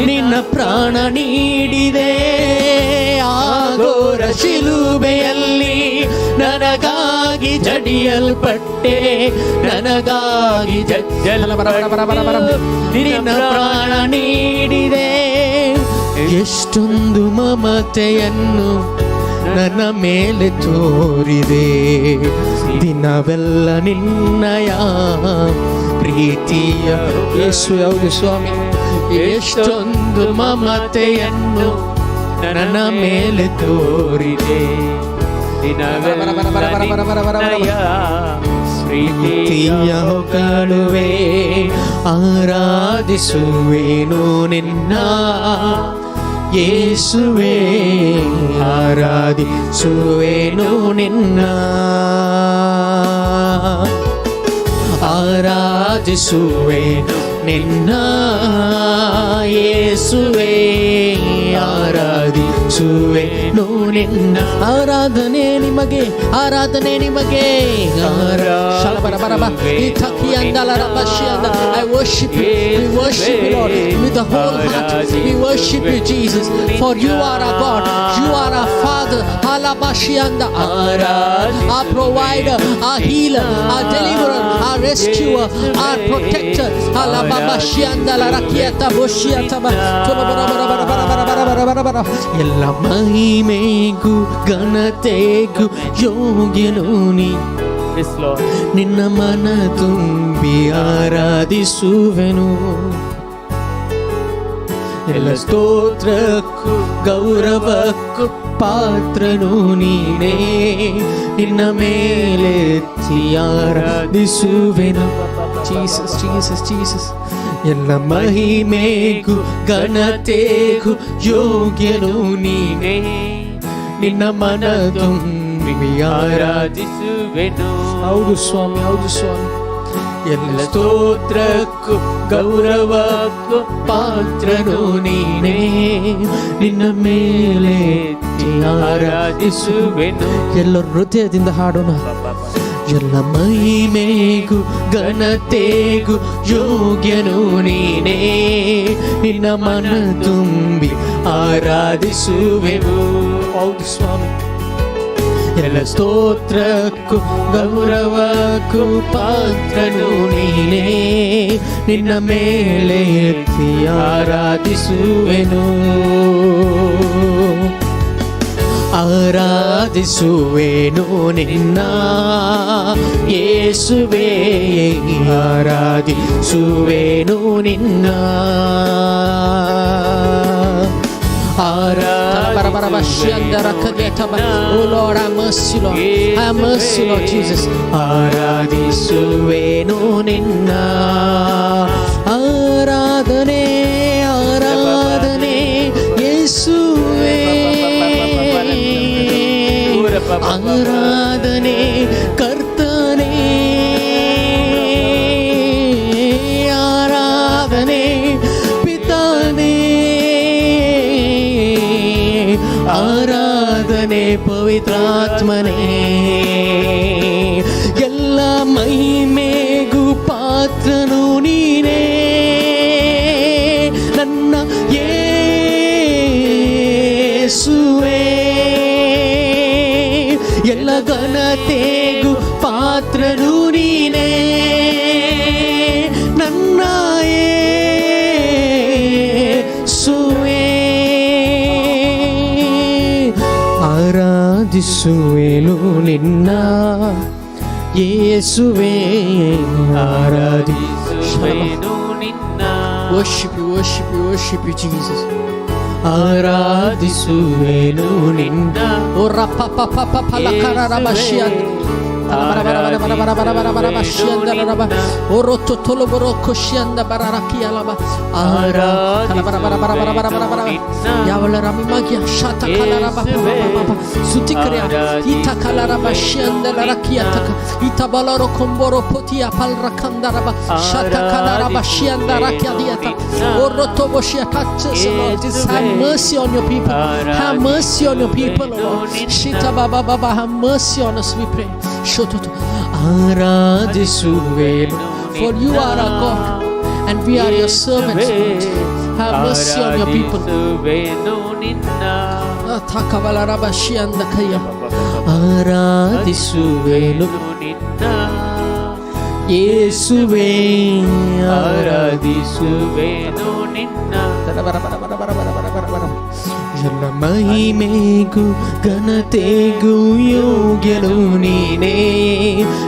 ನಿನ್ನ ಪ್ರಾಣ ನೀಡಿದೆ. ಆಘೋರ ಶಿಲುಬೆಯಲ್ಲಿ ನನಗಾಗಿ ಜಡಿಯಲ್ಪಟ್ಟೆ, ನನಗಾಗಿ ಜಜ್ಜಲ್ಪಟ್ಟು ನಿನ್ನ ಪ್ರಾಣ ನೀಡಿದೆ. ಎಷ್ಟೊಂದು ಮಮತೆಯನ್ನು ನನ್ನ ಮೇಲೆ ತೋರಿದೆ. ದಿನವೆಲ್ಲ ನಿನ್ನಯ ಪ್ರೀತಿಯ ಯೇಸು. ಹೌದು ಸ್ವಾಮಿ, ಎಷ್ಟೊಂದು ಮಮತೆಯನ್ನು ನನ್ನ ಮೇಲೆ ತೋರಿದೆ. ದಿನವೆಲ್ಲ ಪ್ರೀತಿಯ ಹೊಗಳುವೆ. ಆರಾಧಿಸುವೇನು ನಿನ್ನ ಯೇಸುವೆ, ಆರಾಧಿಸುವೇನು ನಿನ್ನ, ಆರಾಧಿಸುವೇನು ನಿನ್ನ ಯೇಸುವೆ, ಆರಾಧಿಸುವೇನು ನಿನ್ನ. ಆರಾಧನೆ ನಿಮಗೆ, ಆರಾಧನೆ ನಿಮಗೆ. I worship you. We worship you, Lord, with the whole heart. We worship you, Jesus, for you are our God. You are our Father. Halabashianda. Our provider, our healer, our deliverer, our rescuer, our protector. Halabashianda la rakiata boshiata ba. ಬರ ಬರ ಬರ ಬರ ಬರ ಬರ ಬರ ಬರ ಬರ ಬರ. ಎಲ್ಲ ಮಹಿಮೆಗೂ ಘನತೆಗೂ ಯೋಗ್ಯನು ನೀ. Yes, Lord. ನಿನ್ನ ಮನ ತುಂಬಿ ಆರಾಧಿಸುವೆನು. ಎಲ್ಲ ಸ್ತೋತ್ರಕ್ಕೂ ಗೌರವಕ್ಕೂ ಪಾತ್ರನು ನೀನೇ. ನಿನ್ನ ಮೇಲೆತ್ತಿ ಆರಾಧಿಸುವೆನು. Jesus, Jesus, Jesus. ಎಲ್ಲ ಮಹಿಮೆಗೂ ಘನತೆಗೂ ಯೋಗ್ಯನು ನೀನೇ. ನಿನ್ನ ಮನ ತುಂಬಿ ಆರಾಧಿಸುವೆನು. ಹೌದು ಸ್ವಾಮಿ, ಹೌದು ಸ್ವಾಮಿ. ಎಲ್ಲ ಸ್ತೋತ್ರಕ್ಕೂ ಗೌರವಕ್ಕೂ ಪಾತ್ರನು ನೀನೇ. ನಿನ್ನ ಮೇಲೆ ಆರಾಧಿಸುವೆನು. ಎಲ್ಲರ ಹೃದಯದಿಂದ ಹಾಡೋಣ. ಎಲ್ಲ ಮಹಿಮೆಗೂ ಘನತೆಗೂ ಯೋಗ್ಯನು ನೀನೇ. ನಿನ್ನ ಮನ ತುಂಬಿ ಆರಾಧಿಸುವೆವು. ಹೌದು ಸ್ವಾಮಿ. ಎಲ್ಲ ಸ್ತೋತ್ರಕ್ಕೂ ಗೌರವಕ್ಕೂ ಪಾತ್ರನು ನೀನೇ. ನಿನ್ನ ಮೇಲೆ ಎತ್ತಿ ಆರಾಧಿಸುವೆನು. ಆರಾಧಿಸುವೆನು ನಿನ್ನ ಯೇಸುವೆ, ಆರಾಧಿಸುವೆನು ನಿನ್ನ, Oh Lord, have mercy, Lord. Have mercy, Lord Jesus. ಆರಾಧಿಸುವೆನು ನಿನ್ನ, ಆರಾಧನೆ ಆರಾಧನೆ ಯೇಸುವೇ, ಆರಾಧನೆ ಕರ್ತನೇ, ಆರಾಧನೆ ಪಿತಾನೇ, ಆರಾಧನೆ ಪವಿತ್ರಾತ್ಮನೇ. ಎಲ್ಲ ಮಹಿಮೆಗೂ ಪಾತ್ರನು ನೀನೇ, ನನ್ನ ಯೇಸುವೇ. ಎಲ್ಲ ಘನತೆಗೂ ಪಾತ್ರನು ನೀನೇ, ನನ್ನ ಯೇಸುವೇ. ಆರಾಧಿಸುವೆನು ನಿನ್ನ ಯೇಸುವೇ, ಆರಾಧಿ ಆರಾಧಿಸುವೆನು ನಿನ್ನ. Worship you, worship you, worship you, Jesus. ಆರಾಧಿಸುವೆನು ನಿನ್ನ. ಓ ರಪ್ಪ ಪ ಪ ಪ ಪ ಲ ಕರ ರಬ ಶಿಯನ್. ಓ ರೊತ್ತು ತೊಲು ಬರೋ ಖುಷಿಯಂದ ಬರ ರಕಿಯ ಲಬ. ಆರಾ ಬರ ಬರ ಬರ ಬರ ಬರ ಬರ ಬರ ಯಾವಳ ರಮಿ ಮಗಿಯ ಶಾತ ಕಲ ರಬ ಪ ಪ ಪ ಪ ಸುತಿಕ್ರಿಯ ಇತ ಕಲ ರಬ ಶಿಯಂದ ರಕಿಯ ತಕ ಇತ ಬಲರೋ ಕೊಂಬರೋ ಪೊತಿಯ ಪಲ್ರ ಕಂದ ರಬ ಶಾತ ಕಲ ರಬ ಶಿಯಂದ ರಕಿಯ ದಿಯತ. ಓ ರೊತ್ತು ಬಶಿಯ. Touch us, Lord. Just have mercy on your people. Have mercy on your people, Lord. Shita baba baba, have mercy on us, we pray. Shototo. ಆರಾಧಿಸುವೆನು. For you are our God and we are your servants, Lord. Have mercy on your people. ಆರಾಧಿಸುವೆನು ನಿನ್ನ. ತಕವಲರಬ ಶಿಯಂದ ಕೈಯ. ಆರಾಧಿಸುವೆನು ನಿನ್ನ ಯೇಸುವೇ, ಆರಾಧಿಸು ಆರಾಧಿಸುವೆನು ನಿನ್ನ. ಎಲ್ಲ ಮಹಿಮೆಗೂ ಘನತೆಗೂ ಯೋಗ್ಯನು ನೀನೇ,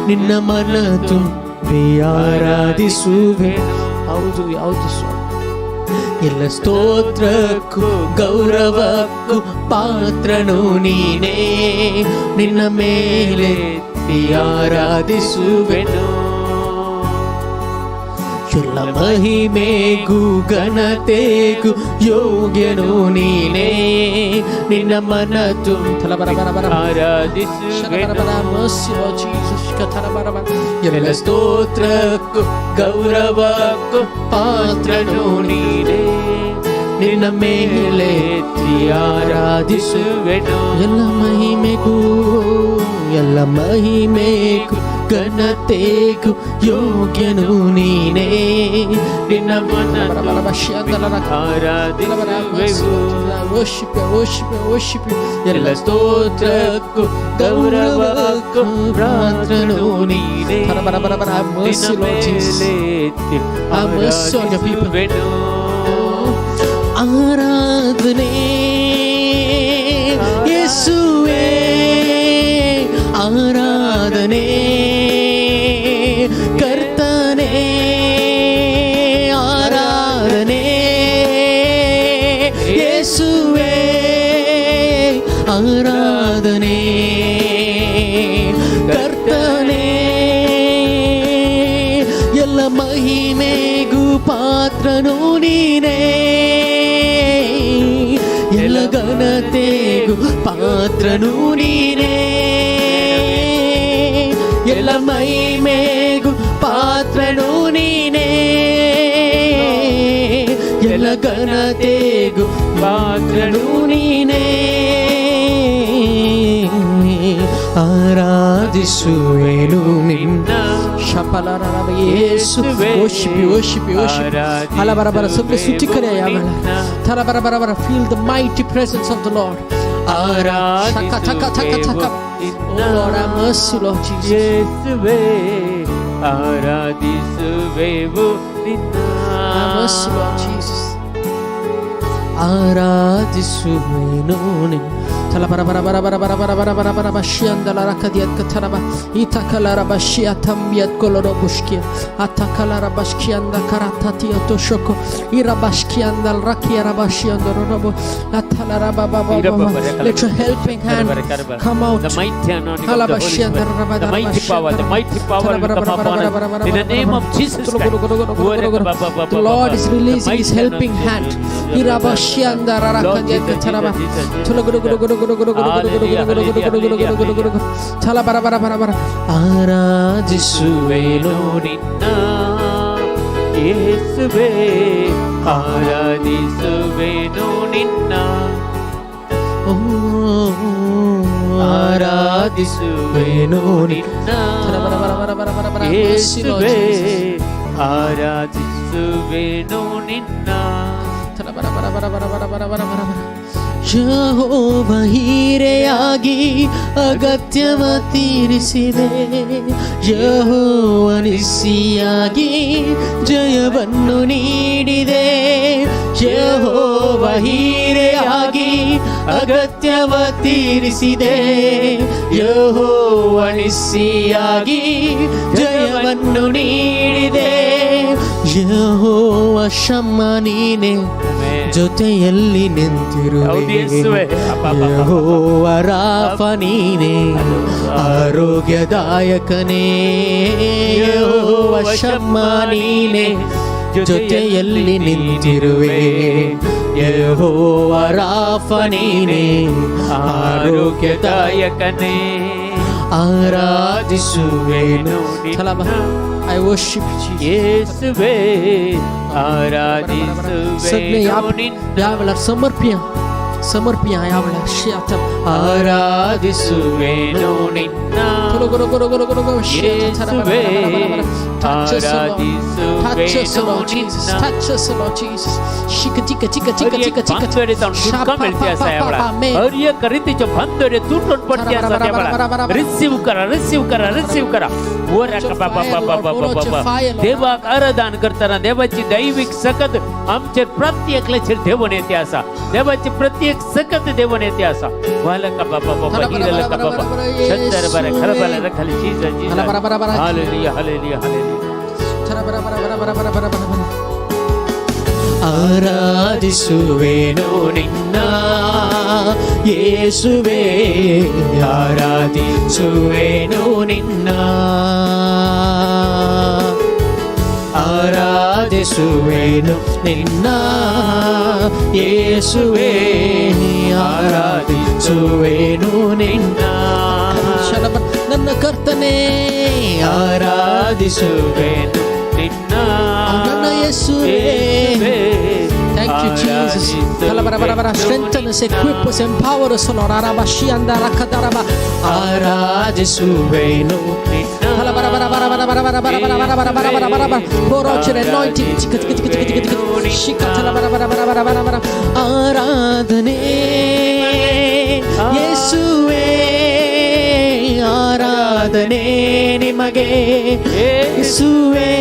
ನಿನ್ನ ಮನ ತುಂಬಿ ಆರಾಧಿಸುವೆ. ಹೌದು ಹೌದು ಸ್ವಾಮಿ. ಎಲ್ಲ ಸ್ತೋತ್ರಕ್ಕೂ ಗೌರವಕ್ಕೂ ಪಾತ್ರನು ನೀನೇ, ನಿನ್ನ ಮೇಲೆ ಆರಾಧಿಸುವೆ. ಎಲ್ಲ ಮಹಿಮೆಗೂ ಘನತೆಗೂ ಯೋಗ್ಯನು ನೀನೇ, ನಿನ್ನ ಮನ ತುಂಬ ಬರ ಬರ ಬರ ಆರಾಧಿಸುವೆನು. Mercy, Lord Jesus. ಎಲ್ಲ ಸ್ತೋತ್ರಕ್ಕೂ ಗೌರವಕ್ಕೂ ಪಾತ್ರನು ನೀನೇ, ನಿನ್ನ ಮೇಲೆ ಆರಾಧಿಸುವೆ. ಆರಾಧಿಸುವೆನು. ಎಲ್ಲ ಮಹಿಮೆಗೂ, ಎಲ್ಲ ಮಹಿಮೆಗೂ ಘನತೆಗೂ ಯೋಗ್ಯನು ನೀನೇ, ನಿನ್ನ ಮನ ಆರಾಧಿಸುವೆವು. Worship you, worship you, worship you. ಎಲ್ಲ ಸ್ತೋತ್ರಕ್ಕೂ ಗೌರವಕ್ಕೂ ಪಾತ್ರನು ನೀನೇ. ಬರ ಬರ ಬರ. Have mercy, Lord Jesus. Have mercy on your people. ಆರಾಧಿಸುವೆನು. ಆರಾಧನೆ ಯೇಸುವೇ, ಆರಾಧನೆ ಕರ್ತನೇ, ಆರಾಧನೆ ಯೇಸುವೇ, ಆರಾಧನೆ ಕರ್ತನೇ. ಎಲ್ಲ ಮಹಿಮೆಗೂ ಪಾತ್ರನು ನೀನೇ, ಎಲ್ಲ ಘನತೆಗೂ ಪಾತ್ರನು ನೀನೇ, ಎಲ್ಲ ಮಹಿಮೆಗೂ ಪಾತ್ರನು ನೀನೇ, ಎಲ್ಲ ಘನತೆಗೂ ಪಾತ್ರನು ನೀನೇ. ಆರಾಧಿಸುವೆನು ನಿನ್ನ ಶಪಲರವ ಯೇಸು. Worship you, worship you, worship you. ಹಲಬರ ಬರ ಸುಪ್ಪ ಸುಚಿಕರೆ ಯಾವಳ ಥರ ಬರ ಬರ ಬರ. Feel the mighty presence of the Lord. Arrah ಥಕ ಥಕ ಥಕ ಥಕ. Oh Lord, have mercy, Lord Jesus. ಯೇಸುವೇ, ಆರಾಧಿಸುವೆವು ನಿನ್ನ. Have mercy, Lord Jesus. ಆರಾಧಿಸುವೆನು ನಿನ್ನ. Let your helping hand come out. The mighty anointing of the Holy Spirit, the mighty power, the mighty power will come upon us. In the name of Jesus Christ. The Lord is releasing His helping hand. Lord Jesus, Jesus, Jesus. ಆರಾಧಿಸುವೆನು ನಿನ್ನ ಯೇಸುವೇ, ಆರಾಧಿಸುವೆನು ನಿನ್ನ, ಓ, ಆರಾಧಿಸುವೆನು ನಿನ್ನ ಯೇಸುವೇ, ಆರಾಧಿಸುವೆನು ನಿನ್ನ. ಯೆಹೋವ ಹೀರೆಯಾಗಿ ಅಗತ್ಯವ ತೀರಿಸಿದೆ, ಯೆಹೋವ ನಿಸ್ಸಿಯಾಗಿ ಜಯವನ್ನು ನೀಡಿದೆ. ಯೆಹೋವ ಹೀರೆಯಾಗಿ ಅಗತ್ಯವ ತೀರಿಸಿದೆ, ಯೆಹೋವ ನಿಸ್ಸಿಯಾಗಿ ಜಯವನ್ನು ನೀಡಿದೆ. ಯೆಹೋವ ಶಮ್ಮ ನೀನೆ ಜೊತೆಯಲ್ಲಿ ನಿಂತಿರುವೆ, ಹೌದು ಯೇಸುವೇ. ಅಪ್ಪ, ಅಪ್ಪ, ಅಪ್ಪ. ಯೆಹೋವ ರಾಫ ನೀನೆ ಆರೋಗ್ಯದಾಯಕನೇ. ಯೆಹೋವ ಶಮ್ಮ ನೀನೆ ಜೊತೆಯಲ್ಲಿ ನಿಂತಿರುವೆ, ಯೆಹೋವ ರಾಫ ನೀನೆ ಆರೋಗ್ಯದಾಯಕ ಆರೋಗ್ಯದಾಯಕನೇ. ಆರಾಧಿಸುವೆನು. I worship Jesus. ಯೇಸುವೇ, सगळे या ಆರಾಧಿಸುವೆನು ನಿನ್ನ, या वेळा समर्पया समर्पया या वेळा श्यातम ಆರಾಧಿಸುವೆನು ನಿನ್ನ, ಯೇಸುವೇ, Touch us, Lord. Touch us, ಆರಾಧಿಸುವೆನು Lord Jesus. ನಿನ್ನ. Touch us, Lord Jesus. Shika tika tika हर tika एक tika tika. बांधवरे जाऊन सुटका मिळते असा या वेळा. हर एक रीतीचे बांधवरे तुटून पडते असा त्या वेळा. रिसीव करा, रिसीव करा, रिसीव करा. वर का बाबा बाबा बाबा बाबा. देवाक आराधन करताना देवाची दैविक सकत आमचे प्रत्येकल्याचेर देवून येते असा. देवाची प्रत्येक सकत देवून येते असा. वाला का बाबा बाबा हिरल का बाबा शंतर बरं खरं बरं रखल Jesus Jesus. Hallelujah hallelujah hallelujah. ಆರಾಧಿಸುವೆನು ನಿನ್ನ ಯೇಸುವೇ, ಆರಾಧಿಸುವೆನು ನಿನ್ನ, ಆರಾಧಿಸುವೆನು ನಿನ್ನ ಯೇಸುವೇ, ಆರಾಧಿಸುವೆನು ನಿನ್ನ. ನನ್ನ ಕರ್ತನೇ ಆರಾಧಿಸುವೆನು ನಿನ್ನ ನನ್ನ ಯೇಸುವೇ. Thank you, Jesus. Strengthen us, equip us, empower us, Lord. Arabashianda rakadaraba. ಆರಾಧಿಸುವೆನು. Pour out your anointing. ಚಿಕ್ಕ ಚಿಕ್ಕ ಚಿಕ್ಕ ಚಿಕ್ಕ ಚಿಕ್ಕ ಚಿಕ್ಕ. ಶಿಕಥಲ ಬರ ಬರ ಬರ ಬರ ಬರ ಬರ. ಆರಾಧನೆ ಯೇಸುವೇ, ಆರಾಧನೆ ನಿಮಗೆ ಯೇಸುವೇ,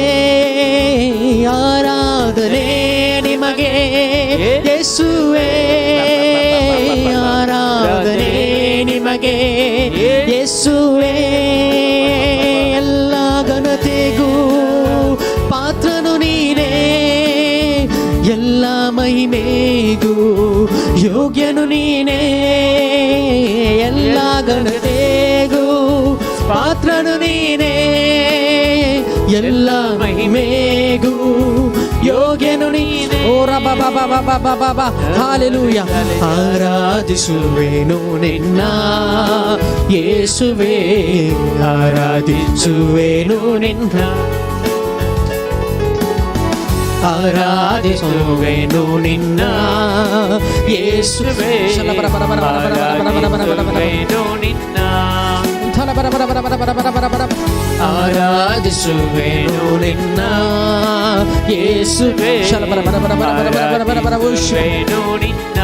ಆರಾಧನೆ ನಿಮಗೆ ಯೇಸುವೇ, ಆರಾಧನೆ ನಿಮಗೆ ಯೇಸುವೇ. ಎಲ್ಲ ಘನತೆಗೂ ಪಾತ್ರನು ನೀನೇ, ಎಲ್ಲ ಮಹಿಮೆಗೂ ಯೋಗ್ಯನು ನೀನೇ, ಎಲ್ಲ ಘನತೆಗೂ ಪಾತ್ರನು ನೀನೇ, ಎಲ್ಲ ಮಹಿಮೆಗೂ ಯೋಗ್ಯನು ನೀನೇ. ಓ ರಬ ಬ ಬ ಬ ಬ ಬ ಬ. ಹಾಲೆಲೂಯಾ. ಆರಾಧಿಸುವೆನು ನಿನ್ನ ಯೇಸುವೇ, ಆರಾಧಿಸುವೆನು ನಿನ್ನ, ಆರಾಧಿಸುವೆನು ನಿನ್ನ ಯೇಸುವೇ, ಆರಾಧಿಸುವೆನು ನಿನ್ನ, ಆರಾಧಿಸುವೆನು ನಿನ್ನ ಯೇಸುವೇ, ಆರಾಧಿಸುವೆನು ನಿನ್ನ,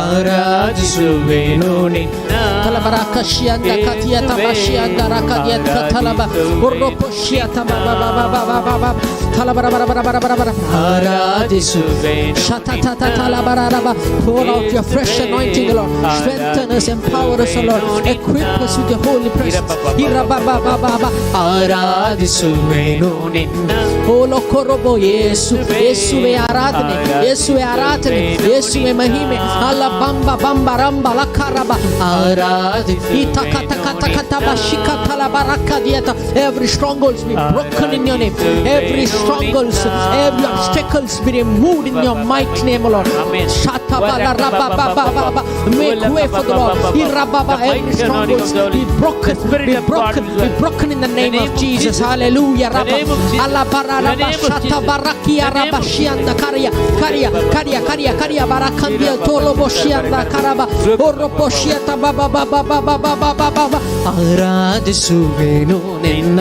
ಆರಾಧಿಸುವೆನು ನಿನ್ನ. Talabarakashianda katia tabashianda rakadia talaba oroposhia tababababababa talabarabarabarabara ಆರಾಧಿಸುವೆನು. Shatatatatalabarabaraba. Pour out your fresh anointing, Lord. Strengthen us, empower us, O Lord. Equip us with your holy presence. Irabababababa. ಆರಾಧಿಸುವೆನು ನಿನ್ನ. ಓಲೋ ಕೊರಬೋ ಯೇಸು ಯೇಸುವೆ ಆರಾಧನೆ ಯೇಸುವೆ ಆರಾಧನೆ ಯೇಸುವೆ ಮಹಿಮೆ ಅಲ್ಲ ಬಂಬ ಬಂಬ ರಂಬ ಲಖರಬ ಆರಾಧಿ ಈ ತಕ ತಕ ತಕ ತಬ ಶಿಕ ತಲ ಬರಕ ದಿಯತ. Every strongholds be broken in your name. Every strongholds, every obstacles be removed in your mighty name, O Lord. Amen. Shatabala rabba ba ba ba ba. Make way for the Lord. Irababa, every strongholds be broken, be broken, be broken in the name of Jesus. Hallelujah. Rabba. Allah bara rabba shata barakia rabba shianda karia karia karia karia karia barakandia tolobo shianda karaba oropo shiata ba ba ba ba ba ba ba ba ba ba. ಆರಾಧಿಸುವೆನು ನಿನ್ನ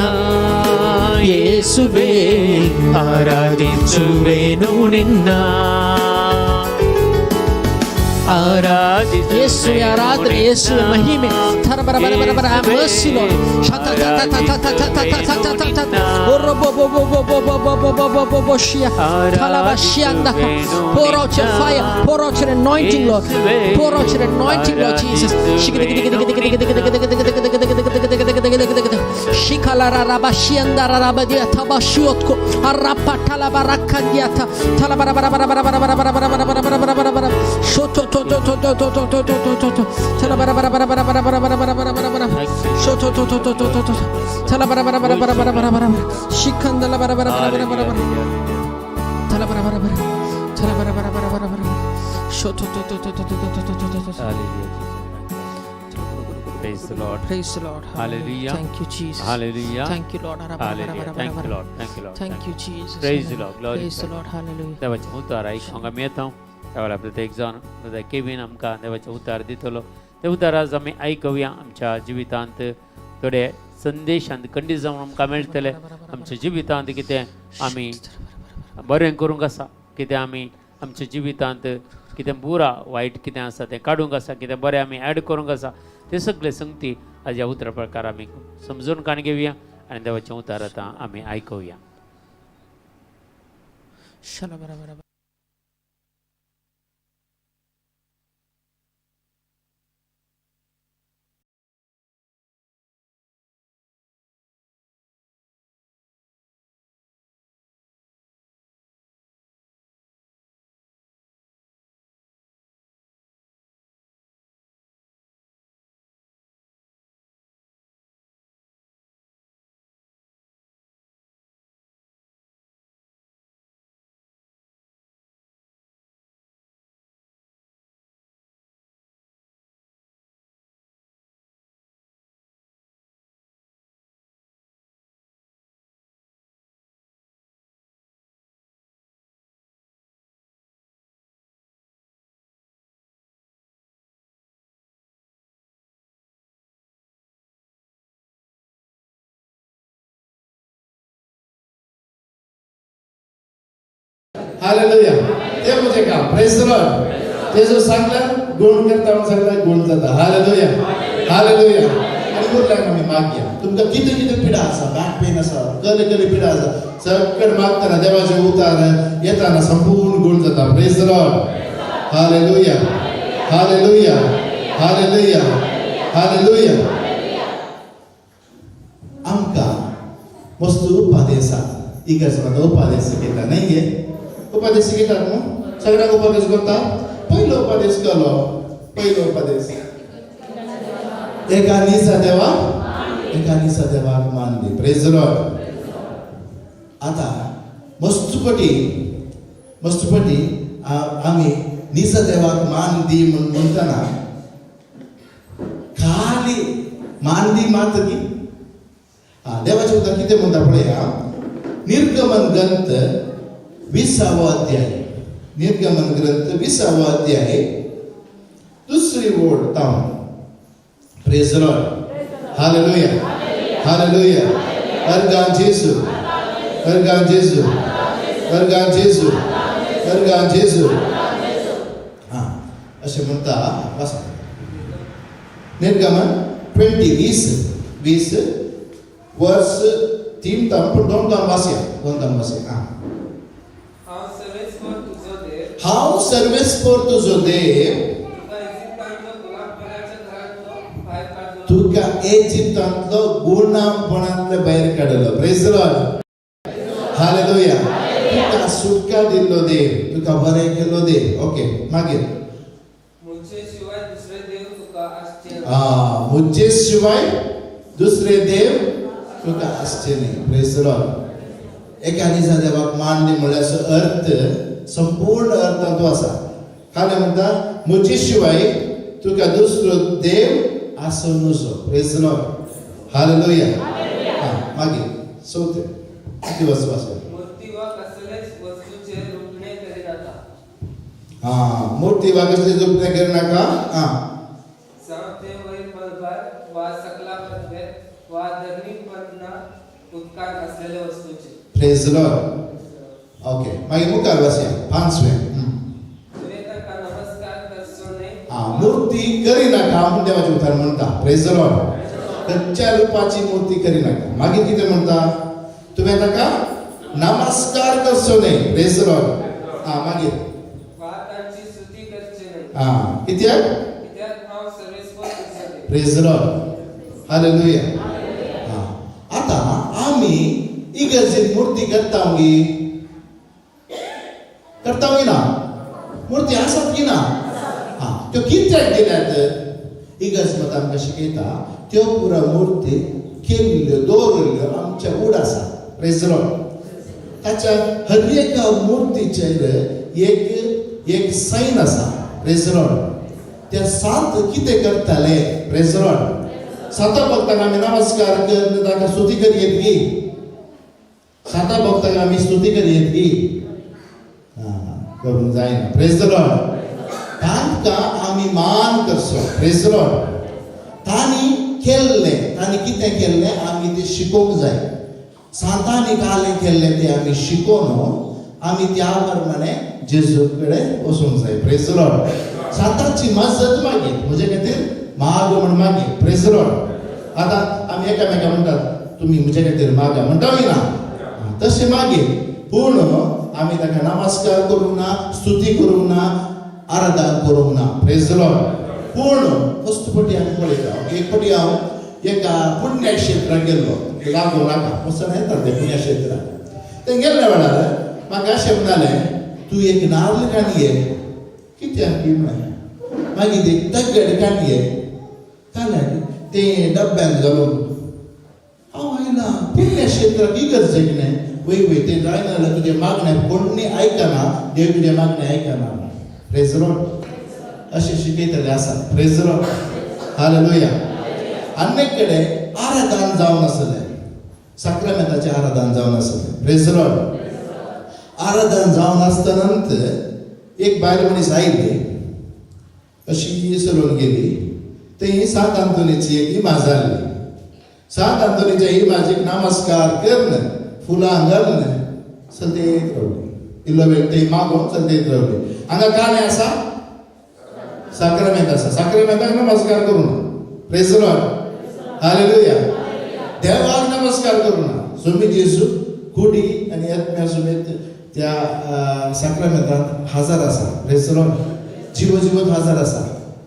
ಯೇಸುವೆ, ಆರಾಧಿಸುವೆನು ನಿನ್ನ. ಯೇಸುವೆ ಆರಾಧನೆ ಯೇಸುವೆ ಮಹಿಮೆ ಥರ ಬರ ಬರ ಬರ ಬರ. Mercy, Lord. ಶತ ತ ತ ತ ತ ತ ತ ತ ತ ತ ತ ತ ಒರೊಬೊ ಬೊ ಬೊ ಬೊ ಬೊ ಬೊ ಬೊ ಬೊ ಬೊ ಬೊ ಬೊ ಶಿಯ ತಲಬ ಶಿಯಂದ. Pour out your fire, pour out your anointing, Lord. Pour out your anointing, Lord Jesus. Shikalararaba shiandararaba dia tabashiotko arapa talabarakandiata talabarabarabarabarabarabarabarabarabarabarabara shoto to to to to to to to to to to talabarabarabarabarabarabarabarabarabara shoto to to to to to to talabarabarabarabarabarabarabara shikandalabarabarabarabarabara talabarabarabara talabarabarabarabarabara shoto to to to to to to to to to. Praise the Lord. Praise the Lord. Hallelujah. Thank you, Jesus. Hallelujah. Thank you, Lord. Hallelujah. Thank you, Lord. Thank you, Lord. Thank you, Jesus. Praise the Lord. Glory Praise to the Lord. Hallelujah. देवाचें उतार आयकूंक आमी येता. त्या वेळार प्रत्येक जाण brother Kevin आमकां देवाचें उतार दितलो. ते उतार आज आमी आयकुया. आमच्या जिवितांत थोडे संदेश आनी खंडीत जावन आमकां मेळटले. आमच्या जिवितांत कितें आमी बरें करूंक आसा, कितें आमी आमच्या जिवितांत कितें बुरा वायट कितें आसा तें काडूंक आसा, कितें बरें आमी एड करूंक आसा, ते सगळे संगती आज ह्या उतरा प्रकार आमी समजून काण घेवया आनी देवाचें उतार आतां आमी आयकुया. Shalabarabaraba. Hallelujah. ते म्हणजे काम. प्रेज the Lord. ते जो सांगला गुण करता म्हणून सांगला गुण जाता. हालेलुया. हालेलुया. आनी उरल्याक आमी मागया. तुमकां कितें कितें पिडा आसा, बॅक पेन आसा, कसले कसले पिडा आसा, सगळे मागतना देवाचे उतार येताना संपूर्ण गुण जाता. Praise the Lord. Hallelujah. Hallelujah. Hallelujah. Hallelujah. आमकां वस्तू उपादेश इगर्ज म्हाका उपादेश शिकयता न्हय गे? उपादेश शिकयतात न्हू सगळ्यांक? उपादेश करता. पयलो उपादेश केलो? पयलो उपादेश, एका निसा देवा, एका निसा देवाक मान दी. प्रेज लॉर्ड. आतां मस्तपटी मस्तपटी आमी निसा देवाक मान दी म्हण म्हणटना खाली मान दी मात की देवाचें उतर कितें म्हणटा पळया. निर्गमन ग्रंथ 20वो अध्याय, निर्गमन ग्रंथ 20वो अध्याय, दुसरी ओळ तावन. Praise Lord. Hallelujah. Hallelujah. अर्गान जेसू, अर्गान जेसू, अर्गान जेसू, अर्गान जेसू. हां, अशें म्हणटा. वाचा निर्गमन 20 20 20 वर्स 3 ताम पूण 2 ताम वाचया, 2 ताम वाचया. आं, हांव सर्वेस्पर तुजो देव, हांव सर्वेस्पर तुजो देव, तुका इजिप्तांतलो गुलामपणाच्या घरांतलो भायर काडलो, तुका इजिप्तांतलो गुलामपणांतलो भायर काडलो. Praise the Lord, hallelujah. तुका सुटका दिल्लो देव, तुका बरें केल्लो देव. ओके, मागीर मुझे शिवाय दुसरे देव तुका आसचे ना. मुझे शिवाय दुसरे देव तुका आसचे न्ही. Praise the Lord. एका दिसा देवाक मान दी म्हणल्यार अर्थ संपूर्ण अर्थ तो आसा. खाली म्हणटा मुझे शिवाय तुका दुसरो देव आसूं नजो. Praise the Lord, hallelujah. मागीर चवथे दिवस वाचो. मूर्ती वा कसलेच वस्तूचे रुपणे करिनाका, मूर्ती वा कसली जुपणे करिनाका. जावं ते वयर मळबार वा सकला पृथ्वेर वा धरणी पडना उदकांत आसलेले वस्तूचे. Praise the Lord. Okay, मागीर मुखार वाचया पांचवें. तुवें ताका नमस्कार करचो न्हय, मूर्ती करिनाका म्हूण देवाचें उतर म्हणटा. Praise the Lord. खंयच्या रुपाची मूर्ती करिनाका. मागीर कितें म्हणटा? तुवें ताका नमस्कार करचो न्हय. Praise the Lord. मागीर वा तांची स्तुती करची न्हय, कित्याक? कित्याक हांव सर्वेस्पर तुजो देव. Praise the Lord, hallelujah. आतां आमी इगर्जेन मूर्ती करता गी? करता गी ना? मूर्ती आसात की ना? त्यो कित्याक दिल्यात? इगर्ज मत आमकां शिकयता त्यो पुरा मूर्ती केल्ल्यो दवरिल्ल्यो आमच्या उड आसा. Praise the Lord. ताच्या हर एका मूर्तीचेर एक एक सायन आसा. Praise the Lord. त्या सांत कितें करताले? Praise the Lord. सांता भक्तांक आमी नमस्कार कर ताका स्तुती करयेत गी? सांता भक्तांक आमी स्तुती करयेत गी? करूंक जायना. Praise the Lord. तांकां आमी मान करचो. Praise the Lord. तांणी केल्लें, तांणी कितें केल्लें आमी तें शिकोवंक जाय. सांतांनी कालें केल्लें तें आमी शिकोवन आमी त्या प्रमाणे जेजू कडेन वचूंक जाय. Praise the Lord. सांताची मजत मागीर म्हजे खातीर माग म्हण मागीर. Praise the Lord. आतां आमी एकामेका म्हणटात तुमी म्हजे खातीर मागा म्हणटा बी ना, तशें मागीर पूण आमी ताका नमस्कार करूंक ना, स्तुती करूंक ना, आराधन करूंक ना. Praise the Lord. पूण फस्ट पटी आमी पळयता. एक पटी हांव एका पुण्यक्षेत्राक गेल्लो, लागूं नाका वचून येतात ते पुण्यक्षेत्राक. ते गेल्ल्या वेळार म्हाका अशें म्हणालें, तूं एक नाल्ल काडये. कित्याक की म्हळें. मागीर ते दगड काडये, काडले ते डब्यांत घालून हांव आयला पुण्यक्षेत्राक इगर्जेक न्हय. वय वय तें जायना जाल्यार तुजें मागणें कोण्णी आयकना, देव तुजें मागणें आयकना. Praise the Lord. अशें शिकयतले आसा. Praise the Lord, hallelujah. आनी कडेन आराधन जावन आसलें, साक्रामेंताचें आराधन जावन आसलें. Praise the Lord. आराधन जावन आसतना एक बायल मनीस आयली, अशी चलून गेली. थंय सांत आंतोनीची एक इमाज जाल्ली. सांत आंतोनीच्या इमाजीक नमस्कार करून फुलां घालून चलतेत रावली. इल्लो वेळ थंय मागून चलतेत रावली. हांगा कालें आसा, साक्रामेंत आसा. साक्रामेंताक नमस्कार करूं ना. Praise the Lord, hallelujah. देवाक नमस्कार करूं ना. सोमी जेजू कुडी आनी आत्म्या समेत त्या साक्रामेंतांत हजर आसा. Praise the Lord. जिवो जिवत हजर आसा,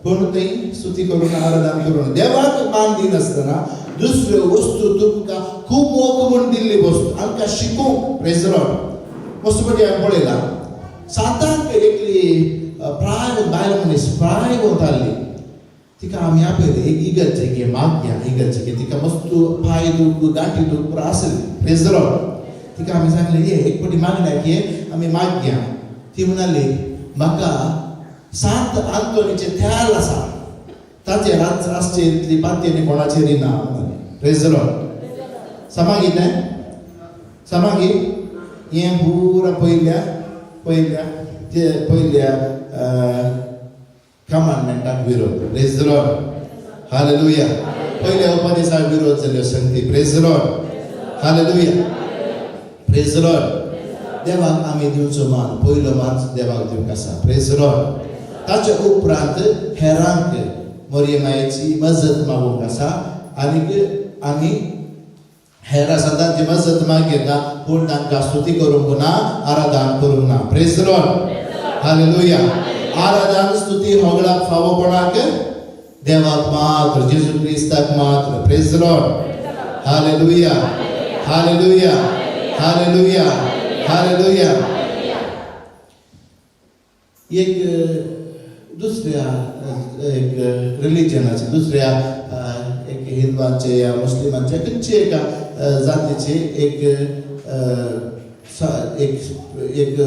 पूण थंय स्तुती करून आराधन करून देवाक मान दिनासतना दुसऱ्यो वस्तू तुमकां खूब मोग म्हूण दिल्ली वस्तू आमकां शिकोवंक. Praise the Lord. वस्तू पटी हांवें पळयलां, सांतांक एकली प्राय बायल मनीस प्राय वताली. तिका आमी आपयली एक इगर्जेक मागया इगर्जेक. तिका मस्त पांय दूख, गांठी दूख पुरो आसली. Praise the Lord. तिका आमी सांगलें, ये एक पटी मागण्याक ये, आमी मागया. ती म्हणाली, म्हाका सांत आंतोनीचें थ्याल आसा, ताचेर आसचे इतली पातयेनी कोणाचेर ना म्हणाली. Praise the Lord. समागी तें समागी हें पुरा पयल्या पयल्या ते पयल्या कमांडमेंटाक विरोध. Praise the Lord, hallelujah. पयल्या उपदेसाक विरोध जाल्यो संगती. Praise the Lord, hallelujah. Praise the Lord. देवाक आमी दिवचो मान, पयलो मान देवाक दिवंक आसा. Praise the Lord. ताचे उपरांत हेरांक मोरये मायेची मजत मागूंक आसा आनीक आमी हेर संतांची मजत मागयता पूण तांकां स्तुती करूंक ना, आराधन करूंक ना. Praise Lord, hallelujah. आराधन स्तुती होगळाक फावो कोणाक? देवाक मात्र, जेजू क्रिस्ताक मात्र. Praise Lord, hallelujah, hallelujah, hallelujah, hallelujah. एक दुसऱ्या एक रिलिजनाचे, दुसऱ्या एक हिंदवांचे या मुस्लिमांचे खंयचे एका जातीचे एक एक एक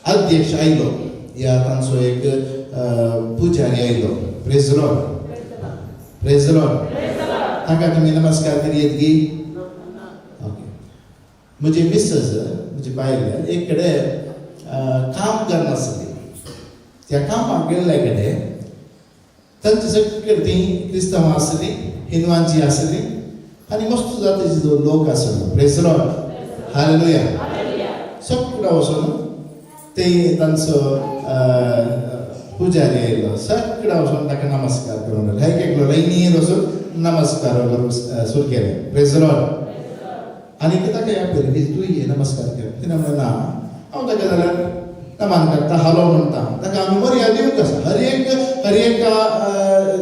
अध्यक्ष आयलो या तांचो एक पुजारी आयलो. Praise Lord, praise Lord. ताका तुमी नमस्कार करीत गी? ओके. म्हजी मिसेस, म्हजी बायल एक कडेन काम करनासली. त्या कामाक गेल्ल्या कडेन तांचे सगळे ती क्रिस्तांवां आसली, हिंदवांची आसली आनी मस्त जातीचे जो लोक आसलो. Praise Lord, hallelujah. सगळो वचून ते तांचो पुजारी आयलो, सगळो वचून ताका नमस्कार करूंक लागलो. एक एकलो लायनीर वचून नमस्कार करूंक सुरू केलें. Praise Lord. आनी ताका ह्या पयलीं तूं ये नमस्कार कर. तिणें म्हणलें ना, हांव ताका जाल्यार नमान करता, हालो म्हणटा. ताका आमी मर्याद दिवंक आसा. हर एक हर एका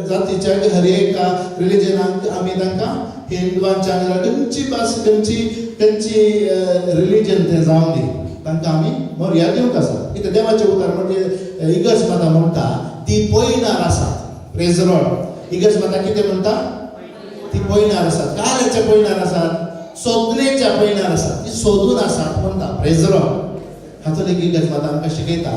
जातीच्या, हर एका रिलिजनाक आमी तांकां, हिंदवांच्या जाल्यार खंयची भास, खंयची खंयची रिलिजन तें जावं दी, तांकां आमी मर्याद दिवंक आसा. कित्याक देवाचें उतर म्हणजे इगर्ज माता म्हणटा ती पयणार आसात. Praise Lord. इगर्ज माता कितें म्हणटा? ती पयणार आसात. काल्याच्या पयणार आसात, सोदनेच्या पयणार आसात, ती सोदून आसात म्हणटा. Praise Lord. Catholic इगर्ज माता आमकां शिकयता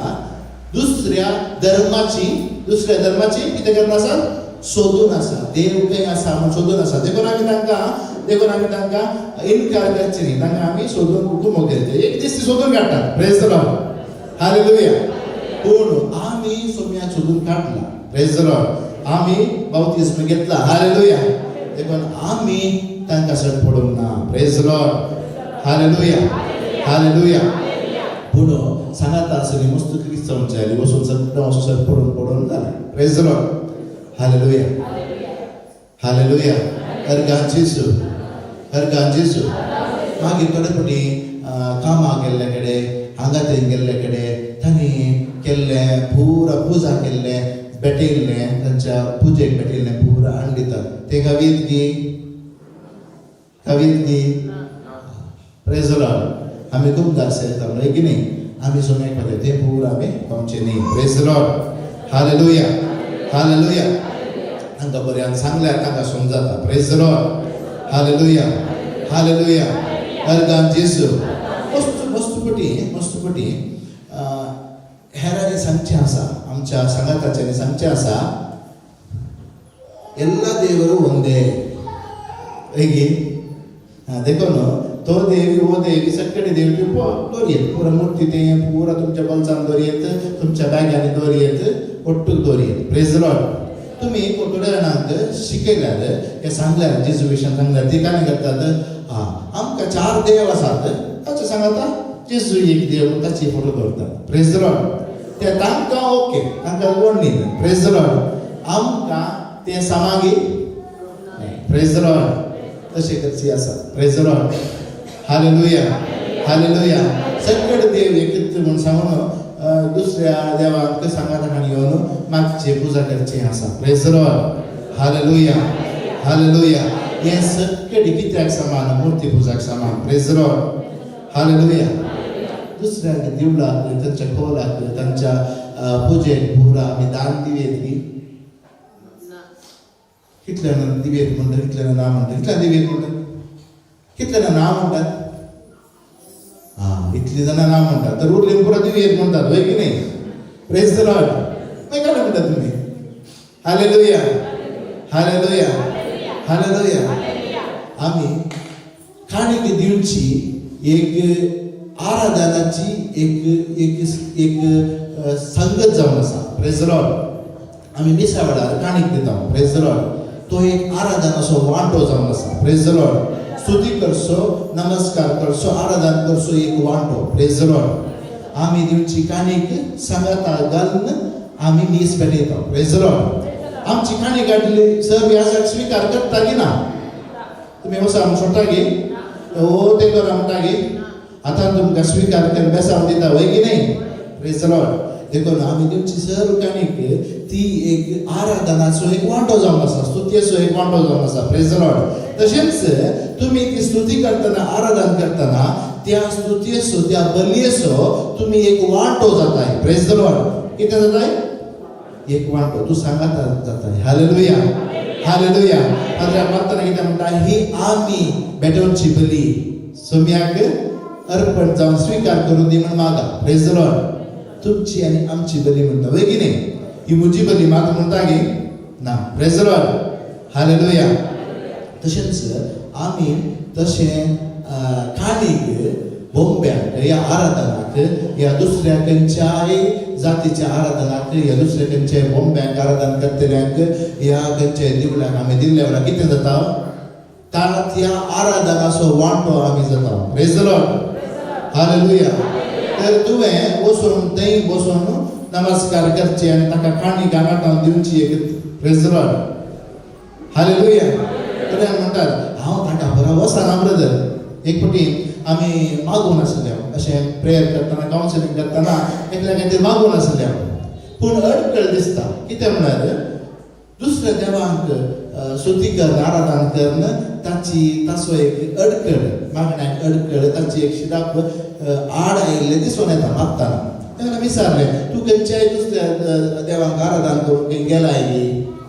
दुसऱ्या धर्माची, दुसऱ्या धर्माची कितें करना आसात? सोदून आसा. देव खंय आसा म्हूण सोदून आसा. देखून आमी तांकां इनकार करचे न्ही. तांकां आमी सोदून हुकुम करचे. एक दीस ती सोदून काडटात. Praise Lord, hallelujah. पूण आमी सोम्याक सोदून काडला. Praise Lord. आमी बाप्तिस्म घेतला. हालेलुया. देखून आमी तांकां सट पडूंक ना. Praise Lord, hallelujah, hallelujah. पूण सांगाता आसली मस्त क्रिस्तांवची आली, वचून सगळं वचून सट पडून पडून जालें. Praise Lord, hallelujah, hallelujah. अर्गां जेजू, अर्गां जेजू. मागीर थोडे फावटी कामाक गेल्ले कडेन, हांगा थंय गेल्ले कडेन तांणी केल्लें पुरा पुजा केल्लें भेटयल्लें, तांच्या पुजेक भेटयल्लें पुरा हाडून दितात. तें कवीत गी? कवीत गी? Praise Lord. आमी खूब सेता म्हणलें की न्ही, आमी सोम्याक पळय तें पुरा आमी खावचें न्ही. Praise Lord, hallelujah, hallelujah. तांकां बऱ्यान सांगल्यार तांकां समजता. Praise Lord, hallelujah, hallelujah. Organ जेजू. मस्त मस्त पटी मस्त पटी हेरांनी सांगचें आसा, आमच्या सांगाताच्यांनी सांगचें आसा, ಎಲ್ಲ ದೇವರು ಒಂದೇ ಹೇಗೆ. देखून तो देवी हो देवी सगळे देवी दवरयेत पुरा मूर्ती ते पुरा तुमच्या बोल्सान दवरयेत, तुमच्या बॅगांनी दवरयेत, ಒಟ್ಟುಗ್ दवरयेत. Praise Lord. तुमी थोड्या जाणांक शिकयल्यार हे सांगल्यार, जेजू विशयान सांगल्यार ती काय करतात? आं, आमकां चार देव आसात ताचें सांगता, जेजू एक देव म्हूण ताची फोटो दवरतात. Praise Lord. ते तांकां ओके, तांकां कोण न्ही. Praise Lord. आमकां तें सामागी. Praise Lord. तशें करची आसा. Praise Lord, hallelujah, hallelujah. सगळे देव एकत्र म्हूण सांगून दुसऱ्या देवाक सांगाता खाणी येवन मागचे पुजा करची आसा. Praise Lord, hallelujah, hallelujah. हे सगळे कित्याक समान? मूर्ती पुजाक समान. Praise Lord, hallelujah. दुसऱ्या देवळाक, तांच्या खोलाक, तांच्या पुजेक पुरा आमी दान दिवयेत की? कितल्यान दिवयेत म्हणटा, कितल्यान ना म्हणटा? कितल्यान दिवयेत म्हणटा, कितल्यान ना म्हणटात? आं, इतली जाणां ना म्हणटात तर उरली पुरा दिवयेत म्हणटात, वय की न्ही? Praise the Lord. मागीर काय म्हणटात तुमी? Hallelujah, hallelujah, hallelujah. आमी काणीक दिवची एक आराधनाची एक एक एक संगत जावन आसा. Praise the Lord. आमी मिसा वेळार काणीक दिता. Praise the Lord. तो एक आराधनाचो वांटो जावन आसा. Praise the Lord. स्तुती करचो, नमस्कार करचो, आराधन करचो एक वांटो. Praise the Lord. आमी दिवची काणीक सांगाता घालून आमी मीस भेटयता. प्रेज the Lord. आमची काणी काडली सर व्याजाक स्विकार करता की ना? तुमी वसा सोडटा की ओ ते कर म्हणटा की आतां तुमकां स्विकार कर बेसांव दिता वय की न्ही? Praise the Lord. देखून आमी दिवची सर काणीक ती एक आराधनाचो एक वांटो जावन आसा, स्तुतीचो एक वांटो जावन आसा. Praise the Lord. तशेंच तुमी ती स्तुती करतना, आराधन करतना त्या स्तुतीचो, त्या बलयेचो तुमी एक वांटो जाताय. Praise the Lord. कितें जाताय? एक वांटो तूं सांगात जाताय. Hallelujah, hallelujah. मात्र मागतना कितें म्हणटा, ही आमी भेटोवची बली सोम्याक अर्पण जावन स्विकार करून दी म्हण मागा. Praise the Lord. तुमची आनी आमची बली म्हणटा वय की न्ही? ही म्हजी बली मात म्हणटा की ना? Praise the Lord. Hallelujah. तशेंच आमी तशें काणीक बोंब्याक या आराधनाक या दुसऱ्या खंयच्याय जातीच्या आराधनाक या दुसऱ्या खंयच्याय बोंब्यांक आराधन करतल्यांक या खंयच्याय दिवल्याक आमी दिल्ल्या वेळार कितें जाता? त्या आराधनाचो वांटो आमी जाता. Praise the Lord. Hallelujah. तर तुवें वचून थंय बसून नमस्कार करचे आनी ताका काणी गांगाटान दिवची एक. Praise the Lord. Hallelujah. थोड्या म्हणटात हांव ताका बरो वचना ब्रदर. एक फावटी आमी मागून आसले, अशें प्रेयर करतना, कावन्सिलींग करतना एकल्या खातीर मागून आसले, पूण अडकळ दिसता. कितें म्हळ्यार दुसऱ्या देवांक स्तुती करून आराधन करून ताची ताचो एक अडकळ, मागण्याक अडकळ, ताची एक शिदाप आड आयिल्लें दिसून येता मागतना. तेन्ना विचारलें, तूं खंयच्याय दुसऱ्या देवांक आराधन करूंक खंय गेलाय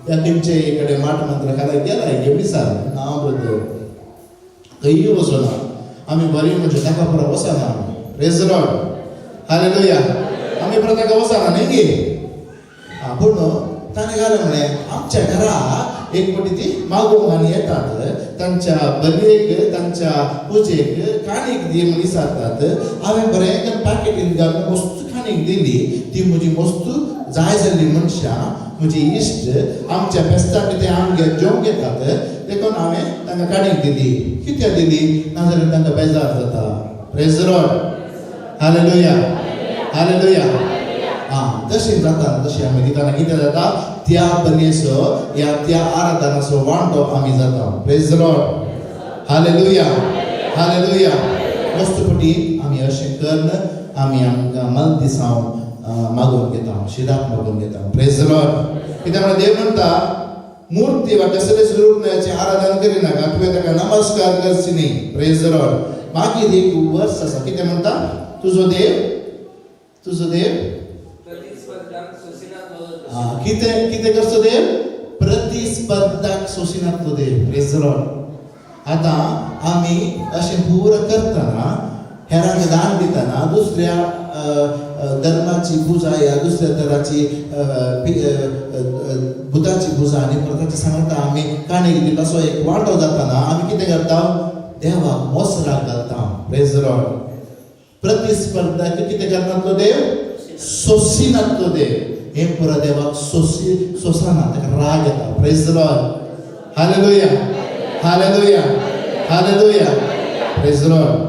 या खंयच्याय कडेन माट मंत्र खाला गेलाय गे? विचारलें. ना ब्रदर, खंयूय वचना आमी. बरी म्हणजे ताका परत वचना आमी. Praise the Lord. Hallelujah. आमी परत ताका वचना न्ही गे. पूण ताणें घालें म्हळें, आमच्या घरा एक फावटी ती मागूंक आनी येतात, तांच्या बलयेक तांच्या पुजेक काणीक दी म्हूण विचारतात. हांवें बरें पॅकेटीन घालून मस्त काणीक दिली. ती म्हजी मस्त जाय जाल्ली मनशां, म्हजी इश्ट, आमच्या फेस्ताक ते आमगेर जेवंक येतात, देखून हांवें तांकां काणीक दिली. कित्याक दिली? नाजाल्यार तांकां बेजार जाता. Praise the Lord. Hallelujah, hallelujah. आं, तशें जाता. तशें आमी दितना कितें जाता? त्या बलयेचो या त्या आराधनाचो वांटो आमी जाता. Praise the Lord. Hallelujah, hallelujah. मस्त फावटी आमी अशें करून आमी आमकां मलदिसांव मागून घेता, शिराप मागून घेता. Praise the Lord. कित्याक म्हळ्यार देव म्हणटा, मूर्ती वा कसलेच रूप आराधन करिनाका, तुवें ताका नमस्कार करची न्ही. Praise the Lord. मागीर एक वर्स आसा, कितें म्हणटा? तुजो देव, तुजो देव प्रतिस्पर्धांक सोसिनात. कितें कितें करचो देव? प्रतिस्पर्धाक सोसिनात तो देव. Praise the Lord. आतां आमी अशें पुरो करतना, हेरांक दान दितना, दुसऱ्या धर्माची पुजा या दुसऱ्या तराची भुताची पुजा आनी प्रथाची सांगता आमी काणी दिता, तसो एक वांटो जातना आमी कितें करता? देवाक मोसराक घालता. Praise the Lord. प्रतिस्पर्धाक कितें करना तो देव? सोसिनात तो देव. हें पुरो देवाक सोसी सोसना, ताका राग येता. Praise the Lord. Hallelujah, hallelujah, hallelujah. Praise the Lord.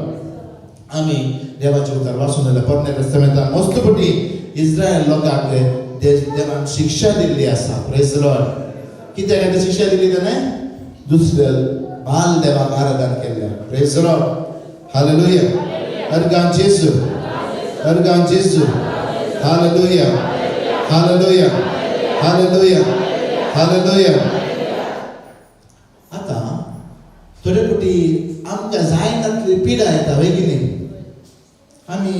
आमी देवाचें उतर वाचून जाल्यार पोरण्या टेस्टामेंतान मस्त पटी इस्रायल लोकांक देवान शिक्षा दिल्ली आसा. Praise the Lord. कित्याक खातीर शिक्षा दिली ताणें? दुसऱ्या बाल देवाक आराधन केल्ल्या. Praise the Lord. Hallelujah. Organ जेजू, अर्गान जेजू. Hallelujah, hallelujah, hallelujah, hallelujah. आतां थोडे फावटी आमकां जायनातली पिडा येता, वय की न्ही? आमी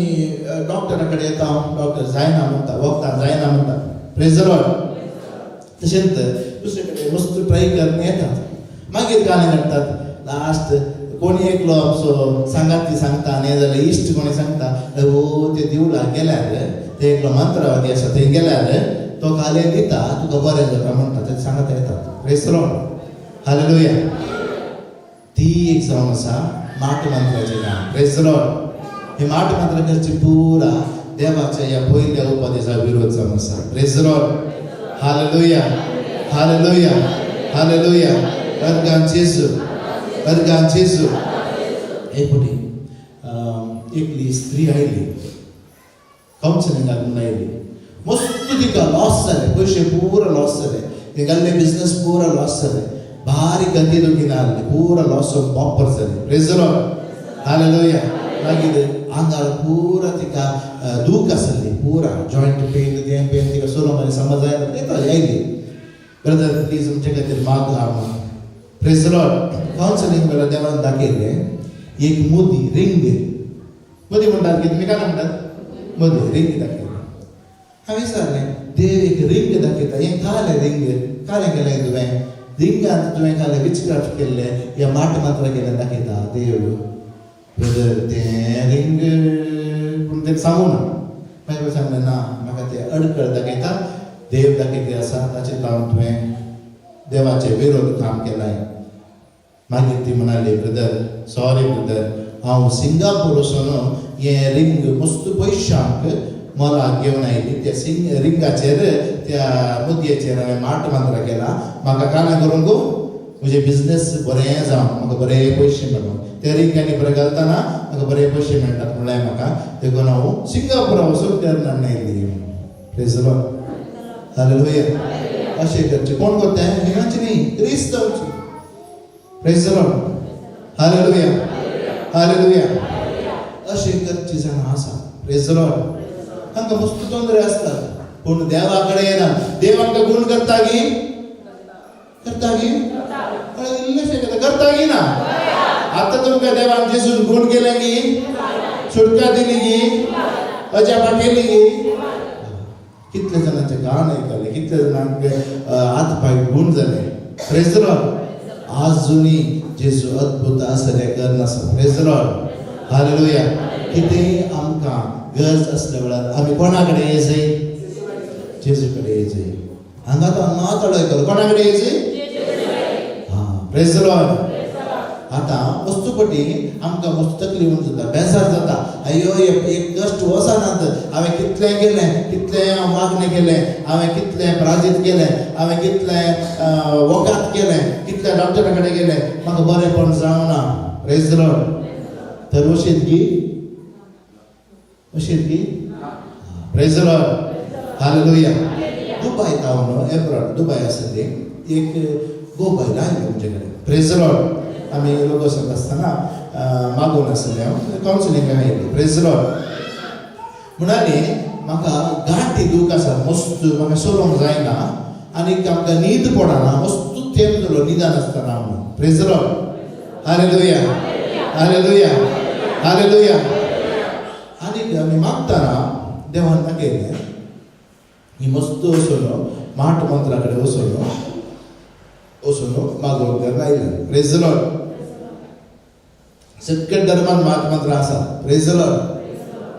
डॉक्टरा कडेन येता, डॉक्टर जायना म्हणटा, वखदां जायना म्हणटा. Praise the Lord. तशेंच दुसरे कडेन वस्तू ट्राय करून येतात, मागीर गाणें काडटात. लास्ट कोणी एकलो आमचो सांगाती सांगता न्ही जाल्यार इश्ट कोणी सांगता, ओ ते देवळाक गेल्यार ते एकलो मंत्रवादी आसा, थंय गेल्यार तो काले दिता, तुका बरें जाता म्हणटा. ते सांगता येतात. Praise the Lord. Hallelujah. ती एक जावन आसा माट मंत्राचें काम. Praise the Lord. हे माट मंत्र करची पुरा देवाच्या ह्या पयल्या उपदेशा विरोध जावन आसा. Praise the Lord. Hallelujah, hallelujah, hallelujah. Organ जेजू, अर्गान जेजू. एक फावटी एकली स्त्री आयली, कावन्सिलिंगाक म्हणून आयली. मस्त तिका लॉस जाले, पयशे पुरा लॉस जाले, तेगेले बिजनस पुरा लॉस जाले, भारी गती दुखी नासली, पुरा लॉस बॉपर जाले. Praise the Lord, hallelujah. मागीर आंगार पुरा तिका दूख आसली, पुरा जॉयंट पेन, तें पेन, तिका सोरो मागीर समज जायना. येता आयली, ब्रदर प्लीज तुमचे खातीर मागता म्हणून. प्रेज the Lord. Counselling वेळार देवान दाखयलें एक मोदी, रिंग. मोदी म्हणटात की तुमी काय म्हणटात, मोदी रिंग दाखयलें. हांवें विचारलें, देव एक रिंग दाखयता, हें कालें रिंग कालें केलें तुवें? रिंगांत तुवें कालें विचक्राफ्ट केल्लें या माट मात्र केलें दाखयता देव? ब्रदर तें रिंग पूण तें सांगू ना. मागीर सांगलें, ना, म्हाका तें अडकळ दाखयता देव, दाखयता आसा ताचेर हांव तुवें देवाचे विरोध काम केलाय. मागीर ती म्हणाली, ब्रदर सॉरी ब्रदर, हांव सिंगापूर वचून हें रिंग मस्त पयशांक मोलाक घेवन आयली. त्या सिंग रिंगाचेर, त्या मुदयेचेर हांवें माट मात्रा केला. म्हाका कांय करूंक म्हजें बिजनेस बरें जावं, म्हाका बरे पयशे मेळूं, त्या रिंगांनी बरें घालतना म्हाका बरे पयशे मेळटात म्हणल्यार म्हाका, देखून हांव सिंगापुरा वचून त्या आयली. Praise the Lord, hallelujah. अशें करचें कोण करता? हिंगाची न्ही, क्रिस्तांवची. Praise the Lord, hallelujah, hallelujah. अशें करची जाणां आसा. Praise the Lord. तांकां मस्त तोंदरे आसतात पूण देवा कडेन येना. देव आमकां गुण करता की करता की इल्लेशें करता, करता की ना? आतां तुमकां देवान जेसून गुण केलें की, सुटका दिली की, अजापा केली की, कितले जाणांचे कान आयकले, कितले जाणांक हात पांय गुण जाले. Praise the Lord. आजुनी जेजू अद्भुत आसले करनासा. Praise the Lord, hallelujah. कितेंय आमकां गरज आसल्या वेळार आमी कोणा कडेन येजय? जेजू कडेन येजय. हांगा तो मातडो आयकलो, कोणा कडेन येजय? हां, praise the Lord. आतां वस्तुपटी आमकां मस्त तकली उण जाता, बेजार जाता. अयो, एक कश्ट वचनात. हांवें कितलें केलें, कितलें हांव मागणें केलें, हांवें कितलें प्राजीत केलें, हांवें कितलें वखद केलें, कितल्या डॉक्टरा कडेन गेलें, म्हाका बरेंपण जावना. Praise the Lord. तर वशीत की वशीत की. Praise the Lord, hallelujah. Dubai तावन, एब्रॉड दुबय आसली एक गो बायल आयली आमचे कडेन. Praise the Lord. आमी लोक आसतना मागून आसले, हांव कावन्सिलिंगाक आयली. Praise the Lord. म्हणाली, म्हाका गांठी दूख आसा मस्त, म्हाका चलोवंक जायना आनी आमकां न्हीद पडना, मस्त तेंप जालो न्हिदान आसतना म्हणून. Praise the Lord, hallelujah, hallelujah, hallelujah. आनी आमी मागतना देवान दाखयलें, ही मस्त वचून माट मंत्रा कडेन वचून वचून मागोवन करून आयलें. Praise the Lord. सगळे धर्मान माट मंत्र आसात. Praise the Lord.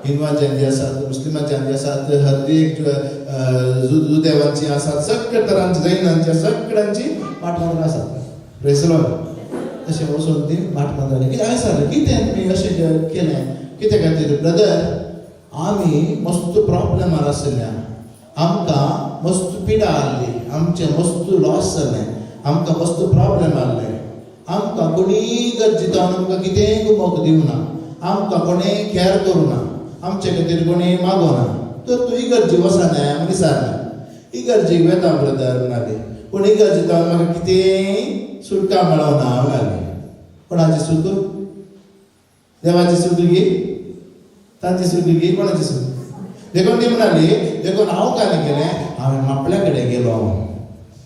हिंदवांचे आनी आसात, मुस्लिमांचे आनी आसात, हर एक जुदेवांची आसात, सगळे तरांची, जैनांची, सगळ्यांची माट मंत्र आसात. Praise the Lord. तशें वचून ती माट मंत्रां कितें हांवें सांगलें, कितें तुमी अशें केलें कितें खातीर? ब्रदर, आमी मस्त प्रॉब्लेमार आशिल्ल्या, आमकां मस्त पिडा आहली, आमचें मस्त लॉस जालें, आमकां मस्त प्रॉब्लेम आहले, आमकां कोणीय गरजेता आमकां कितेंय गुमोक दिवना, आमकां कोणें कॅर करुना, आमचे खातीर कोणी मागोना, तर तूं इगर्जी वचना म्हण विचारलें. इगर्जीक वेता ब्रदर म्हणाली, पूण इगर्जीत म्हाका कितेंय सुटका मेळना म्हणाली. कोणाची सुख? देवाची सुख की तांची सुख की कोणाची सुख? देखून ती म्हणाली, देखून हांव काय केलें, हांवें मापल्या कडेन गेलो,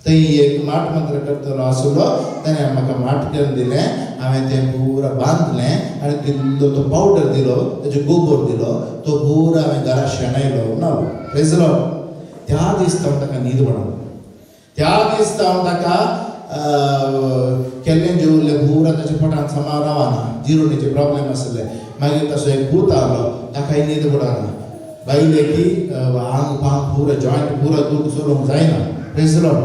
थंय एक माट मंत्र करतलो आसलो, ताणें म्हाका माट करून दिलें, हांवें तें पुरा बांदलें आनी दिल्लो तो पावडर दिलो, तेजो गोबोर दिलो, तो पुरा हांवें घरा शेणयलो ना. Praise the Lord. त्या दीस तावन ताका न्हीद पडना, त्या दीस तावन ताका केल्लें जेवल्लें पुरा ताच्या पोटान समा रावना, जिरोणीचे प्रॉब्लेम आसले. मागीर तसो एक भूत आलो, ताकाय न्हीद पडना. बायले की आंग पांग पुरा जॉयंट पुरा दूख, चलोवंक जायना. Praise the Lord.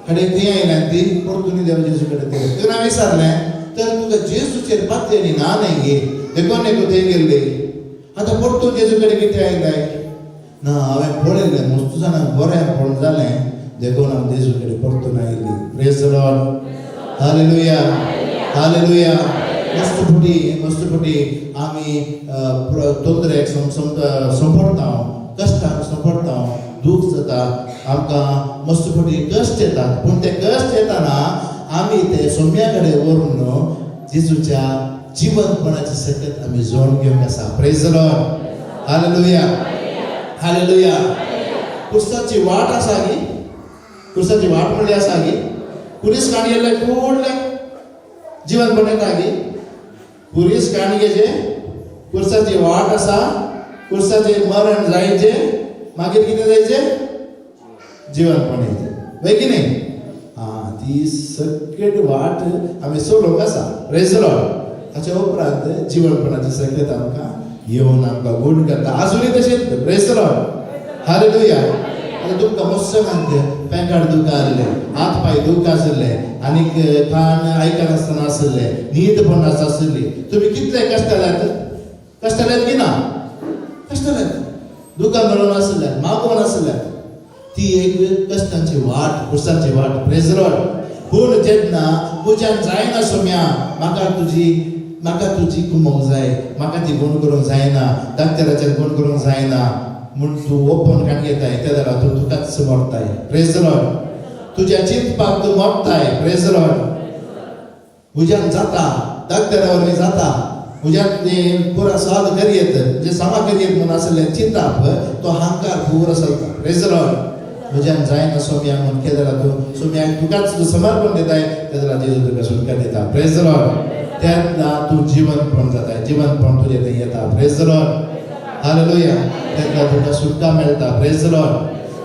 कडेन थंय आयल्यान ती परतून देव जेजू कडेन ते तुवें हांवें विचारलें, तर तुका जेजूचेर पातयेनी ना न्ही गे, देखून न्ही तूं थंय गेल्ली, आतां परतून जेजू कडेन कितें आयलाय? ना, हांवें पळयलें मस्त जाणांक बरें जालें, देखून हांव जेजू कडेन परतून आयली. Praise the Lord, hallelujah, hallelujah. मस्त फुटी, मस्त फुटी आमी तोंदरेक सोंपडटा, कश्टांक सोंपडटा, दूख जाता, आमकां मस्त फावटी कश्ट येतात. पूण ते कश्ट येताना आमी ते सोम्या कडेन व्हरून जेजूच्या जिवंतपणाची सकत आमी जोड घेवंक आसा. Praise the Lord. Hallelujah. Hallelujah. कुर्साची वाट आसा गी? कुर्साची वाट म्हणली आसा गी? कुरीस काणयेले ಕೂಡಲೇ जिवंतपण येता गी? कुरीस काणयेचे कुर्साची वाट आसा, कुर्साचे मरण जायचे, मागीर कितें जायचे? जिवंतपण येयचें, वय की न्ही? आं, ती सगळी वाट आमी सोडूंक आसा. Praise the Lord. ताच्या उपरांत जिवंतपणाची सकत आमकां येवन आमकां गूण करता. आजुनूय तशेंच. Praise the Lord. Hallelujah. आतां तुमकां मस्सकांक पेंकाड दुख आसले, हात पांय दुख आशिल्ले, आनीक कान आयकनासतना आशिल्ले, न्हीद पण आशिल्ली. तुमी कितले कश्ट जाल्यात? कश्ट जाल्यात की ना? कश्ट जाल्यात, दुकान मेळून आशिल्ले, मागोवन आशिल्ले. ती एक कश्टांची वाट, कुर्साची वाट. Praise the Lord. पूण जेन्ना म्हज्यान जायना सोम्या, म्हाका तुजी कुमोक जाय, म्हाका ती गुण करूंक जायना, डाक्टराचेर गुण करूंक जायना म्हूण तूं ओपन काण घेताय, त्या जाल्यार तूं तुकाच मरताय. Praise the Lord. तुज्या चिंतपाक तूं मरताय. Praise the Lord. म्हज्यान जाता, डाक्टरा वरवीं जाता, म्हज्यान तें पुरा साद करयेत, म्हणजे समा करयेत म्हूण आसलें चिंताप, तो अहंकार पुरो चलता. Praise the Lord. म्हज्यान जायना सोम्या म्हूण केलें जाल्यार तूं सोम्याक तुकाच तूं समर्पण दिताय, ते जाल्यार जेजू तुका सुटका दिता. Praise the Lord. तेन्ना तूं जिवंतपण जाताय, जिवंतपण तुजें थंय येता. Praise the Lord. Hallelujah. तेन्ना तुका सुटका मेळटा. Praise the Lord.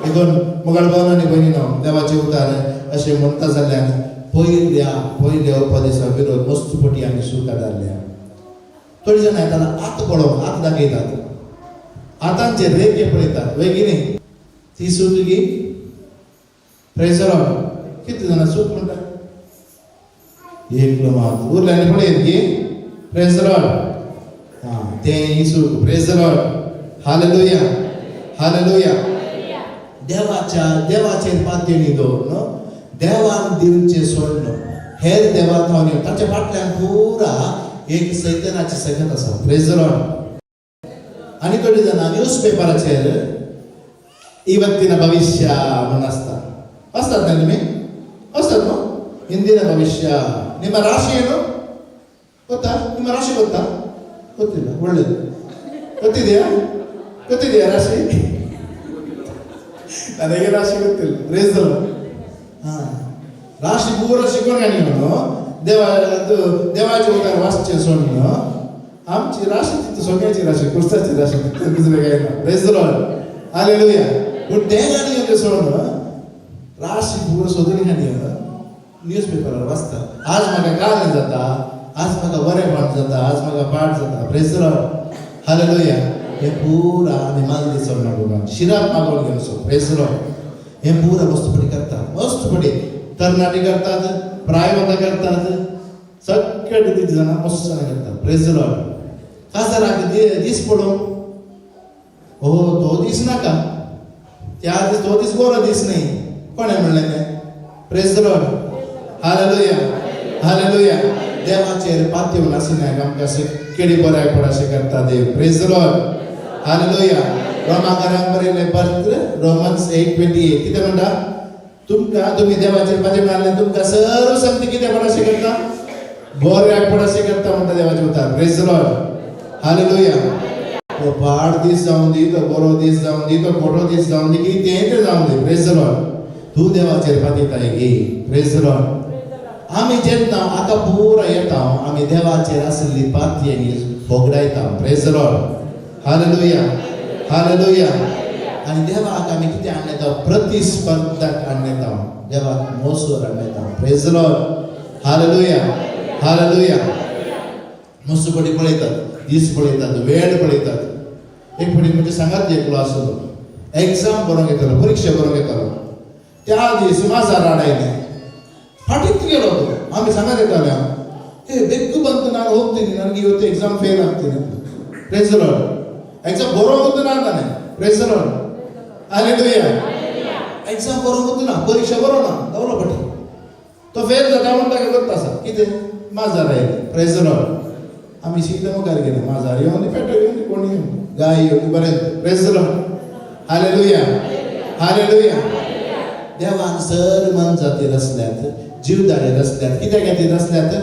देखून मुगाळ भाव आनी भयणीनो, देवाचे उतार अशें म्हणटा जाल्यार पयल्या पयल्या उपदेसा विरोध मस्त पटी आमी सुका धाडल्या. थोडी जाणां येतात, हात पळोवंक हात दाखयतात, हातांचे रेखे पळयतात, वय की न्ही? ती सूत गी? Praise the Lord. कितले जाणां सूत म्हणटा? एकलो मात उरल्यानी पळयत गी. Praise the Lord. हां, तें सूत. Praise the Lord. Hallelujah. Hallelujah. देवाच्या देवाचेर पातयेणी दवर, देवान दिवचें सोडण हेर देवा थावन येवन ताच्या फाटल्यान पुरा एक सैतनाची सकत आसा. Praise the Lord. आनी थोडी जाणां न्यूज पेपराचेर ಇವತ್ತಿನ ಭವಿಷ್ಯ म्हणून आसता. वाचतात न्हय तुमी? वाचतात न्हू? ಇಂದಿನ ಭವಿಷ್ಯ, ನಿಮ್ಮ ರಾಶಿ ಏನು ಗೊತ್ತಾ? ನಿಮ್ಮ ರಾಶಿ ಗೊತ್ತಾ? ಗೊತ್ತಿಲ್ಲ, ಒಳ್ಳೇದು. ಗೊತ್ತಿದೆಯಾ? ಗೊತ್ತಿದೆಯಾ ರಾಶಿ? ನನಗೆ ರಾಶಿ ಗೊತ್ತಿಲ್ಲ. Praise the Lord. ಹಾ, ರಾಶಿ ಪೂರ शिकून ನೀನು देवा देवाचे उतार वाचचे सोडून आमची राशी ती सोम्याची राशी, कुर्साची राशी, दुसरें काय ना. Praise the Lord. Hallelujah. पूण तें गाणी ते सोडून राशी पुरो सोदून घाणी न्यूज पेपरार वाचता. आज म्हाका काल जाता, आज म्हाका बरेंपण जाता, आज म्हाका पाठ जाता. Praise the Lord. Hallelujah. हे पुरा आमी माल दिसो मागून शिराप मागोवन घेवन so. Praise the Lord. हे पुरा मस्तपणी करतात, मस्तपणी तरणाटी करतात, प्रायवंत करतात, सगळे तितली जाणां मस्त जाणां करतात. Praise the Lord. काजाराक दीस पडोवंक हो तो दीस नाका, त्या दीस तो दीस बरो दीस न्ही. कोणें म्हणलें तें? Praise the Lord. Hallelujah. Hallelujah. देवाचेर पातयेवन आसलें आमकां केडी बऱ्याक पड अशें करता देव. Praise the Lord. Hallelujah. रोमाकारांक बरयलें पत्र, रोमन्स 8:28 कितें म्हणटा? तुमकां तुमी देवाचेर पातयेवन आसले तुमकां सर्व संगती कितें पड अशें करता? बऱ्याक पड अशें करता म्हणटा देवाचें उतर. Praise the Lord. Hallelujah. तो पाड दीस जावन दी, तो बरो दीस जावन दी, तो खोटो दीस जावन दी, कितें तें जावन दी. Praise the Lord. तूं देवाचेर पातयेताय गी? Praise the Lord. आमी जेन्ना आतां पुरा येता, आमी देवाचेर आशिल्ली पातयेणी होगडायता. Praise the Lord. Hallelujah. Hallelujah. आनी देवाक आमी कितें हाडलें? प्रतिस्पर्धाक हाडलें. देवाक मोसोर हाडलें. Praise the Lord. Hallelujah. Hallelujah. मस्त पटी पळयतात, दीस पळयतात, वेळ पळयतात. एक फावटी म्हणजे सांगात एकलो आसलो, एग्जाम बरोवंक येतालो, परिक्षा बरोवंक येतालो. त्या दीस माजार आडायलें, फाटीत गेलो तो. आमी सांगत येताले, "ಏ ಬೆಕ್ಕು ಬಂತು, ನಾನು ಹೋಗ್ತೀನಿ, ನನಗೆ ಇವತ್ತು ಎಕ್ಸಾಮ್ ಫೇಲ್ ಆಗ್ತೀನಿ." Praise the Lord. Exam ಬರೋಂಗದ್ದು ನಾನು ತಾನೆ. Praise the Lord. Hallelujah. Exam बरोवंक ना, परिक्षा बरोवना दवरलो फाटी. तो फेल जाता म्हणटा गोत्त आसा कितें माजर आयलें. Praise the Lord. आमी शीत मुखार गेले, माजर येवन दी, पेटो येवन दी, कोणी येवन गाय येवन दी, बरें. Praise the Lord. Hallelujah. Hallelujah. देवान सर मनजाती रचल्यात, जीवदारे रचल्यात. कित्या खातीर रचल्यात?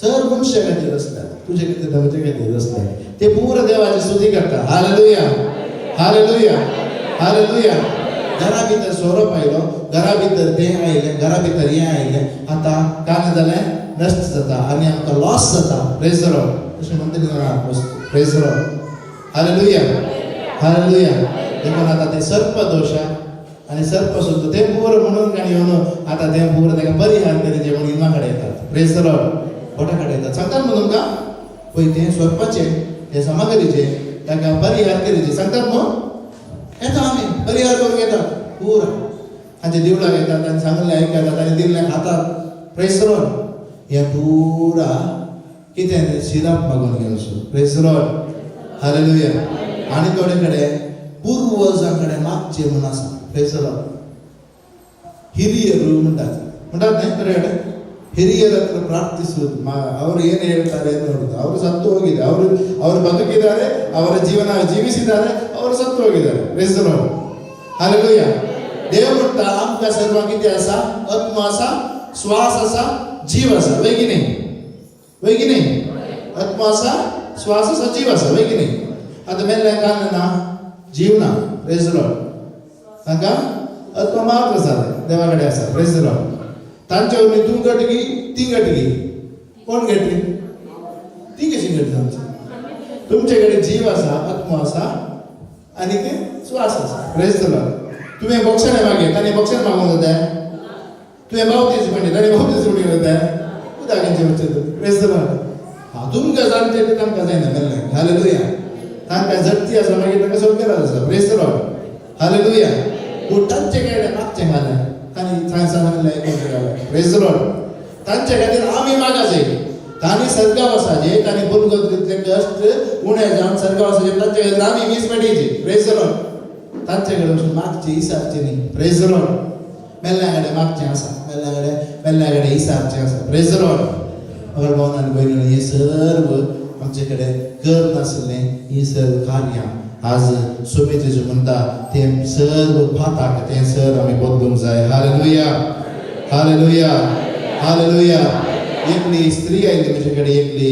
सर मनशा खातीर रचल्यात. तुजे खातीर, म्हजे खातीर रचल्यात. ते पुरो देवाची स्तुती करता. Hallelujah, hallelujah, hallelujah. घरा भितर सोरोप आयलो, घरा भितर तें आयलें, घरा भितर हें आयलें, आतां कांय जालें नश्ट जाता आनी आमकां लॉस जाता. प्रेज the Lord. तशें म्हणटली जाणां वस्तू. Praise the Lord. Hallelujah, hallelujah. देखून आतां ते सर्प दोश आनी सर्प सुद्दां ते पुरो म्हणून काणी येवन आतां ते पुरो ताका परिहार करीचे म्हणून इमा कडेन येतात. Praise the Lord. भटा कडेन येतात. सांगतात मग तुमकां, पळय तें सोरपाचें, तें सामग्रीचें, ताका परिहार करीचे सांगतात मग. येता आमी परिहार करूंक येतात पुरा तांच्या देवळाक येतात आनी सांगलें आयकतात आनी दिल्लें खातात. प्रेज the Lord. हें पुरा कितें सिराप मागून घेवचो. Praise the Lord. Hallelujah. आनी थोडे कडेन पुर्वजां कडेन मागचें म्हूण आसा. Praise the Lord. ಹಿರಿಯರು म्हणटात, म्हणटात न्हय थोडे ಕಡೆ ಹಿರಿಯರ ಹತ್ರ ಪ್ರಾರ್ಥಿಸುವುದು. ಅವರು ಏನು ಹೇಳ್ತಾರೆ ಅಂತ ನೋಡುದು. ಅವರು ಸತ್ತು ಹೋಗಿದೆ, ಅವರು ಅವರು ಬದುಕಿದ್ದಾರೆ, ಅವರ ಜೀವನ ಜೀವಿಸಿದ್ದಾರೆ, ಅವರು ಸತ್ತು ಹೋಗಿದ್ದಾರೆ. Praise the Lord. Hallelujah. देव म्हणटा आमकां सर्वांक कितें आसा? आत्मा आसा, श्वास आसा, जीव आसा. वय की न्ही? वय की न्ही? आत्मा आसा, श्वास आसा, जीव आसा. वय की न्ही? आतां मेल्ल्या कांय ना, जीव ना. Praise the Lord. तांकां आत्मा मात्र आसा, देवा कडेन आसा. Praise the Lord. तांचे वरवीं तूं घटगी, ती घटगी, कोण घेतली? ती कशी घेतली? आमची तुमचे कडेन जीव आसा, आत्मा आसा आनी ते श्वास आसा. Praise the Lord. तुवें बक्षणें मागे, तांणी बक्षण मागूंक जाता. तुवें बावतीस म्हणली, तांणी बावतीस म्हणूंक जाता. उदकांचे वचत. Praise the Lord. हा, तुमकां जाणटे ते तांकां जायना मेल्लें. हालेलुया. तांकां जगती आसा, मागीर तांकां संवसार आसा. Praise the Lord. Hallelujah. पूण तांचे कडेन मागचें घालें, तांणी थंय सांगलें आयकून घालें. Praise the Lord. तांचे खातीर आमी मागाचे. तांणी सर्गा वचाचे, तांणी पुर्गोत्रींतले कश्ट उणें जावन सर्गा वचाचे. तांचे खातीर आमी मीस पेटयची. Praise the Lord. तांचे कडेन वचून मागचें, इसारचें न्ही. Praise the Lord. मेल्ल्या कडेन मागचें आसा, मेल्ल्या कडेन, मेल्ल्या कडेन इसारचें आसा. Praise the Lord. मगर भावन आनी भयणी, हे सर्व आमचे कडेन कर नासलें ही सर्व कार्यां आज सुमेत जेजू म्हणटा तें सर्व पाताक तें सर्व आमी बदलूंक जाय. Hallelujah, hallelujah, hallelujah. एकली स्त्री आयली म्हजे कडेन, एकली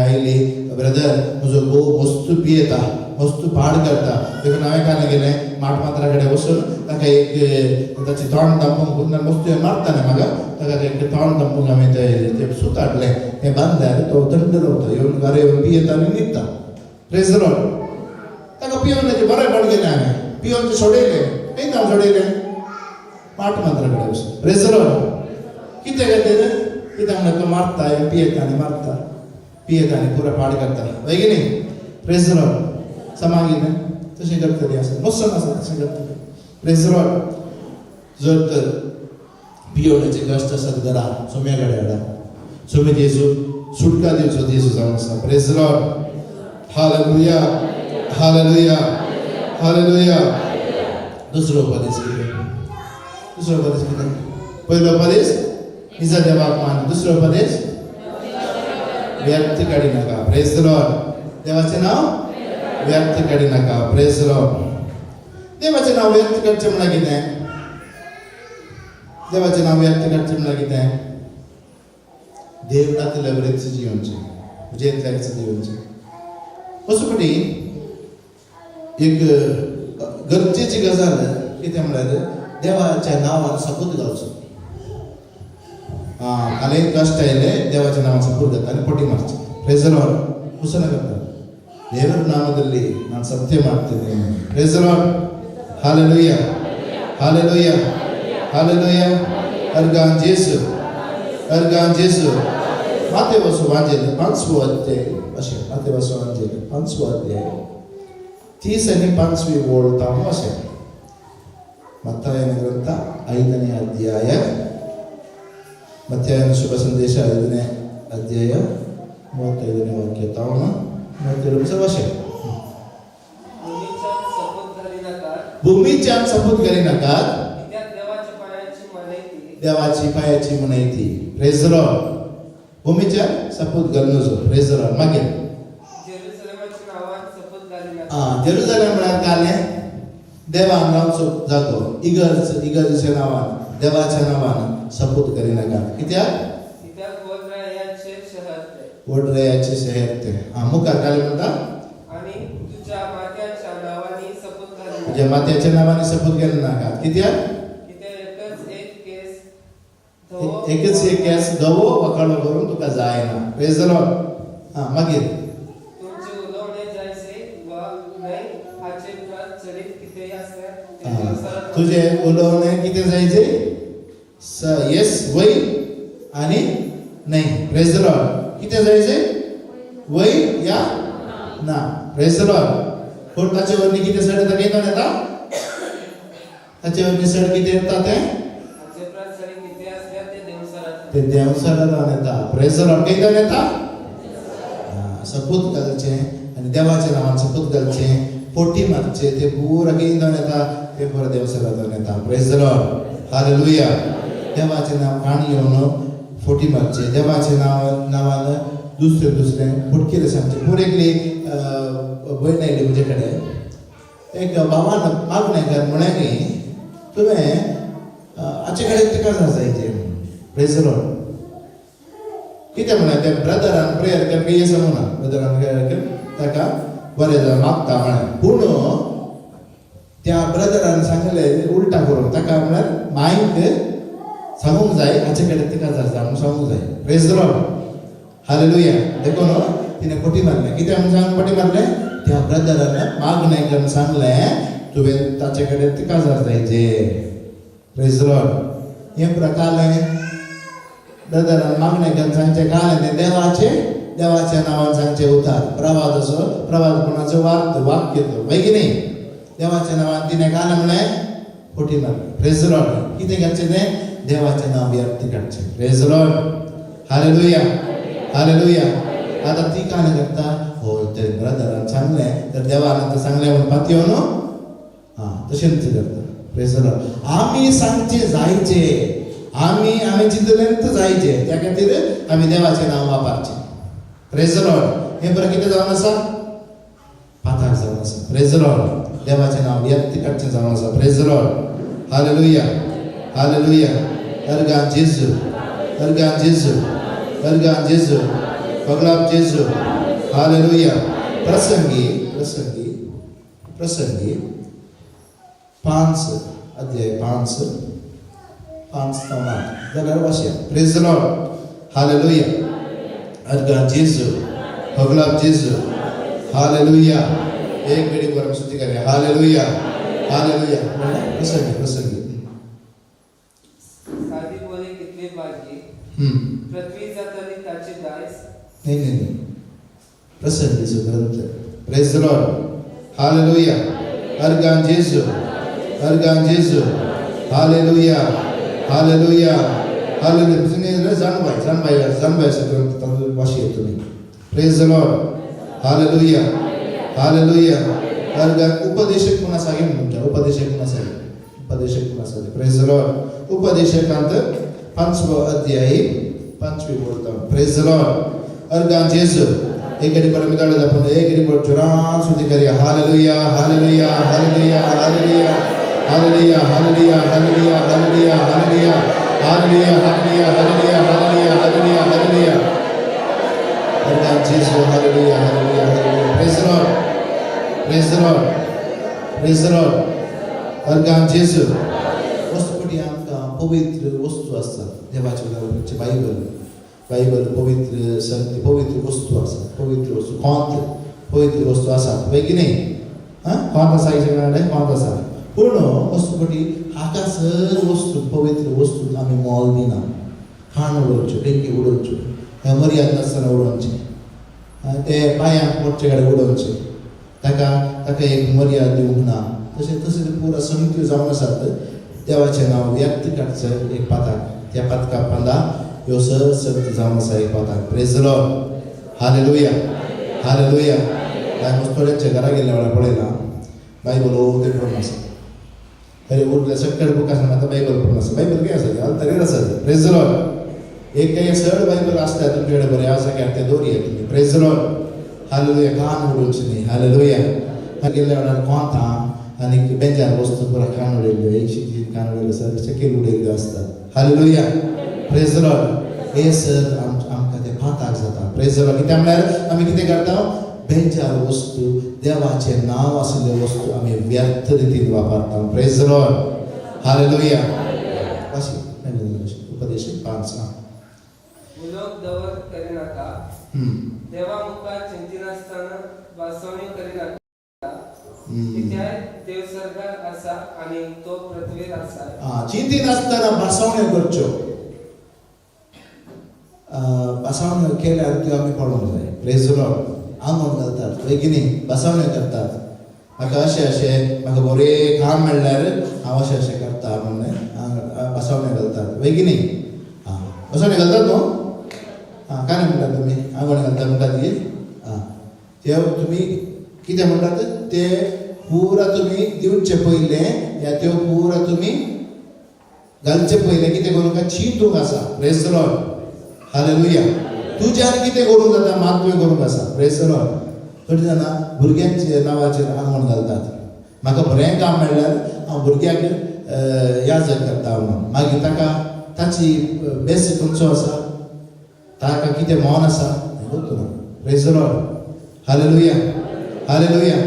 आयली, ब्रदर म्हजो घोव मस्त पियेता, मस्त पाड करता. देखून हांवें काल गेलें माट मात्रा कडेन वचून ताका एक ताचें तोंड दामूंक मस्त मारता न्ही म्हाका, ताका एक तोंड दामूंक हांवें तें सूत हाडलें, तें बांदल्यार तो थंड रावता. येवन घरा येवन पियेता आनी न्हिदता. Praise the Lord. ताका पियोवनाचें बरें केलें हांवें, पियोवन तें सोडयलें. खंय हांव सोडयलें? माट मात्रा कडेन वचून. Praise the Lord. कितें खातीर? कित्याक म्हणल्यार तो मारता, येवन पियेता आनी मारता, पियेता आनी पुरो पाड करता. हय की न्ही? Praise the Lord. समा कितें तशें करतली आसा, मस्त आसा, तशें करतली. Praise the Lord. जर तर पियोवण्याचे कश्ट आसत घरा, सोम्या कडेन हाडा. सोमी जेजू सुटका दिवचो जेजू जावन आसा. Praise the Lord. Hallelujah, hallelujah, hallelujah. दुसरो उपदेश कितें? दुसरो उपदेश कितें? पयलो उपदेश निजा देवाक मान. दुसरो उपदेश व्यर्थ काडी नाका. Praise the Lord. देवाचें नांव व्यर्थ काडी नाका. Praise the Lord. देवाचें नांव व्यर्थ काडचें म्हणल्यार कितें? देवाचें नांव व्यर्थ काडचें म्हणल्यार कितें? देव नातिल्ल्या बरेच जिवनचें, म्हजें इतल्याच जिवनचें. वसुपटी एक गरजेची गजाल कितें म्हणल्यार देवाच्या नांवान सपूत घालचो. फाल्यां कश्ट आयले, देवाच्या नांवान सपूत घालता आनी पटी मारचे. Praise the Lord. ಕುಸನ करता ದೇವರ ನಾಮದಲ್ಲಿ ನಾನು ಸತ್ಯ ಮಾಡ್ತೇನೆ. Praise the Lord. Hallelujah, hallelujah, hallelujah. अर्गान जेसू, अर्गान जेसू. मातेवसु वांजेल पांचवो अध्याय अशें, मातेवसु वांजेल पांचवो अध्याय 30 आनी पांचवी ओळ ताणू अशें. ಮತ್ತಾಯನ ಗ್ರಂಥ 5ನೇ ಅಧ್ಯಾಯ, ಮತ್ತಾಯನ ಶುಭ ಸಂದೇಶ 5ನೇ ಅಧ್ಯಾಯ 35ನೇ ವಾಕ್ಯ ತಾವಣ 37 ಭಾಷೆ. भूमीच्यान सपूत घाली नाकात. भूमीच्यान सपूत घाली नाकात. कित्याक देवाच्या पायांची मनयती. देवाची पायाची म्हणती. Praise the Lord. भूमीच्या सपूत घालूं नजो. Praise the Lord. मागीर जेरुसलेमाच्या नांवान सपूत घाली नाकात. जेरुसलेम म्हळ्यार कालें देवान रावचो जागो इगर्ज इगर्जेच्या नांवान देवाच्या नांवान सपूत करिनाका. कित्याक? कित्याक वडरायाचे शहर ते. वडरायाचे शहर ते. हां, मुखार काय म्हणटा? आनी तुज्या मात्याच्या नांवांनी सपूत घालू. तुज्या मात्याच्या नांवांनी सपूत घालू नाका. कित्याक? कित्याक एकच एक केस धवो एकच एक केस धवो वा काळो करून तुका जायना. Praise the Lord. हां, मागीर तुमचे उलोवणे जायचे वा न्हय हाचे प्रास चडीत कितेंय आसल्यार ते देवसरात तुझे उलोवणे कितें जायचे? येस वय आनी नाही. प्रेज the Lord. कितें जायचे? वय या ना. Praise the Lord. पूण ताचे वरनी कितें सड येता कितें येता? ताचे वरनी सड कितें येता तें? हाचे प्रास चडीत कितेंय आसल्यार ते देवसरात ते देवसरात येता. Praise the Lord. कितें येता? सपूत घालचें आनी देवाच्या नांवान सपूत घालचें, पोटी मारचें, ते पुरा कितें जावन येता? ते पुरा देवसरात जावन येता. Praise the Lord. Hallelujah. देवाचें नांव काणी येवन फोटी मारचें, देवाचें नांवान दुसरें दुसरें फटकिरें सांगचें. पूण एकली भयण आयली म्हजे कडेन, एक भावान मागणें म्हळें की तुवें हाचे कडेन तिका जायचें. Praise the Lord. कितें म्हळें तें ब्रदरान प्रेयर करपी हें सांगूना, ब्रदरान प्रेयर कर ताका बरें जावं मागता म्हळें. पूण त्या ब्रदरान सांगलें उल्टा करून ताका, म्हळ्यार मायक सांगूंक जाय हाचे कडेन तिका जाता म्हणून सांगूंक जाय. Praise the Lord. Hallelujah. देखून तिणें फटी मारलें. कितें म्हणून सांग फटी मारलें? त्या ब्रदरान मागणें करून सांगलें तुवें ताचे कडेन तिका जायचें. Praise the Lord. हें प्रकारलें ब्रदरान मागणें करून सांगचें कालें तें देवाचें देवाच्या नांवान सांगचें उतार प्रवादाचो प्रवाद कोणाचो वाक्य तो वय की न्ही? देवाच्या नांवान तिणें कालें म्हणलें फटी मारली. Praise the Lord. कितें घालचें तें? देवाचें नांव व्यर्थ काडचें. Praise the Lord. Hallelujah. Hallelujah. आतां ती कालें करता, हो ते ब्रदरान सांगलें तर देवान आतां सांगलें म्हूण पातयो न्हू. हां, तशेंच करता. Praise the Lord. आमी सांगचें जायचें, आमी आमी चिंतलें जायचें, त्या खातीर आमी देवाचें नांव वापरचें. Praise the Lord. हें बरें कितें जावन आसा? पाताक जावन आसा. Praise the Lord. देवाचें नांव व्यर्थ काडचें जावन आसा. Praise the Lord. Hallelujah. Hallelujah. Organ जेजू, अर्गान जेजू, अर्गान जेजू, पगलाब जेजू. हालेलुया. प्रसंगी प्रसंगी प्रसंगी 5 अध्याय 5 5 8 जाल्यार वाचया. Praise the Lord. Hallelujah. Organ जेजू, पगलाब जेजू. हालेलुया. एक घडी बरं स्तुती करूया. हालेलुया. हालेलुया. प्रसंगी प्रसंगी. सादी बोली कितली भागी पृथ्वी जातली ताची दायज. नाही नाही नाही, प्रसंगीचो ग्रंथ. Praise the Lord. Hallelujah. Organ जेजू, अर्गान जेजू. हालेलुया. हालेलुया. हालेलुया. जाणबाय जाणबाय जाणबायचो ग्रंथ तातूंत वाचया तुमी. Praise the Lord. Hallelujah. Hallelujah. Organ उपदेशक कोण आसा गे तुमच्या? उपदेशक कोण आसा? उपदेशक कोण आसा? Praise the Lord. उपदेशकांत 5वो अध्याय 5वी बोलता. Praise the Lord. अर्गान जेजू. एक घडी पर आमी ताळो दाखोवन एक घडी पर जोरान स्तुती करूया. Hallelujah. Hallelujah. Hallelujah. Hallelujah. Hallelujah. Hallelujah. Hallelujah. Hallelujah. Hallelujah. Hallelujah. Hallelujah. Hallelujah. Hallelujah. Hallelujah. Hallelujah. Organ जेजू. Hallelujah. Hallelujah. Hallelujah. Praise the Lord. Praise the Lord. Praise the Lord. Organ जेजू. वस्तुपटी आमकां पवित्र वस्तू आसता देवाचे बायबल. बायबल पवित्र संत पवित्र वस्तू आसा, पवित्र वस्तू कोंत पवित्र वस्तू आसा पळय की न्ही? हां, कोंत आसा कडेन कोंत आसा. पूण वस्तुपटी हाका सर वस्तू पवित्र वस्तू आमी मोल दिना. खाण उडोवच्यो, टेंकी उडोवच्यो, ह्या मर्याद नासतना उडोवचें, ते पांयांक मोडचे कडेन उडोवचें, ताका ताका एक मर्याद दिवंक ना. तशें तशें पुरा समित्यो जावन आसात देवाचें नांव व्यक्त काडचें एक पाताक, त्या पातका पंदा ह्यो सर सक्त जावन आसा एक पाताक. Praise the Lord. Hallelujah. Hallelujah. हांवें थोड्यांच्या घरा गेल्ल्या वेळार पळयलां बायबल ते पडून आसा. अरे उरले सकयल बूक आसा, आतां बायबल पडून आसा. बायबल कितें आसा? आल्तरीर आसा. Praise the Lord. एक काही चड बायबल आसता तुमचे कडेन बरें आसा की तें दवरया तुमी. Praise the Lord. Hallelujah. कान उडोवचें न्ही. हालेलुया. गेल्ल्या वेळार कोंतां आनी बेजार वस्तू पुरा खाण उडयल्ल्यो, एकशे तीन खाण उडयल्यो आसा, शकेल उडयल्ल्यो आसतात. हालेलुया, प्रेज लॉर्ड. हे सर आमकां तें पाताक जाता. प्रेज लॉर्ड. कित्याक म्हळ्यार आमी कितें करता, बेजार वस्तू देवाचें नांव आशिल्ल्यो वस्तू आमी व्यर्थ रितीन वापरता. Praise lord. Hallelujah. अशी उपदेश 5. उलोवप दवर करिनाका, देवा मुखार चिंतिनासतना भासवणी करिनाका, कित्याक देव सर्गार आसा आनी तो पृथ्वीर आसा. चिंतिनासतना भासवण्यो करच्यो. भासवण्यो केल्यार त्यो आमी पळोवंक जाय. प्रेज लॉर्ड. आंगोण घालतात वय की न्ही, भासवण्यो करतात, म्हाका अशें अशें म्हाका बरें काम मेळ्ळ्यार हांव अशें अशें करता म्हणून भासवण्यो घालतात वय की न्ही. आं, भासवण्यो घालतात न्हू. आं, काय म्हणटात तुमी, आंगवण घालता म्हणटात की. आं, ते तुमी कितें म्हणटात ते पुरा तुमी दिवचे पयलें या त्यो पुरा तुमी घालचे पयलें कितें करूंक चिंतूंक आसा. Praise lord. Hallelujah. तुज्यान कितें करूंक जाता मात तुवें करूंक आसा. Praise lord. थोडीं जाणां भुरग्यांच्या नांवाचेर आंगवण घालतात, म्हाका बरें काम मेळ्ळ्यार हांव भुरग्याक याजक करता म्हणून. मागीर ताका ताची बेस खंयचो आसा, ताका कितें मन आसा हें गोत्तू ना. Praise lord. Hallelujah. Hallelujah.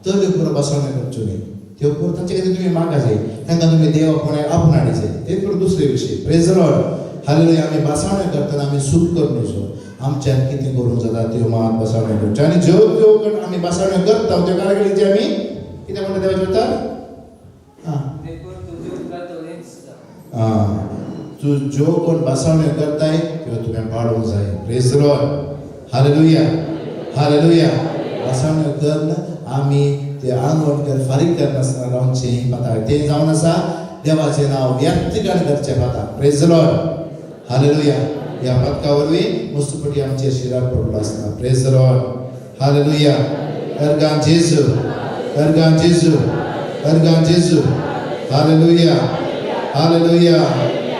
तर त्यो पुरो बसवण्यो करच्यो न्ही, त्यो पुरो तांचे खातीर तुमी मागा जाय, तांकां तुमी देव आपणाक आपणाडी जाय, ते पुरो दुसरे विशय. Praise lord. Hallelujah. आमी बसवण्यो करतना आमी सूख करून वचो, आमच्यान कितें करूंक जाता त्यो मात बसवण्यो करच्यो. आनी ज्यो त्यो आमी बसवण्यो करता त्यो कारगिलीचे आमी कितें म्हणटा देवाचें उतर. आं, देखून तुजी उतरां तोडीन सुद्दां. तूं ज्यो कोण बसवण्यो करताय त्यो तुवें पाळूंक जाय. Praise lord. Hallelujah. Hallelujah. बसवण्यो करून आमी ते आंगवण कर फारीक करनासतना रावचें पाता, तें जावन आसा देवाचें नांव व्यक्तीकरण करचें पाता. Praise lord. Hallelujah. ह्या पदका वरवीं मस्तपटी आमचेर शिराक पडलो आसता. Praise lord. Hallelujah. अर्गान जेजू, अर्गान जेजू, अर्गान जेजू. हालेलुया. हालेलुया.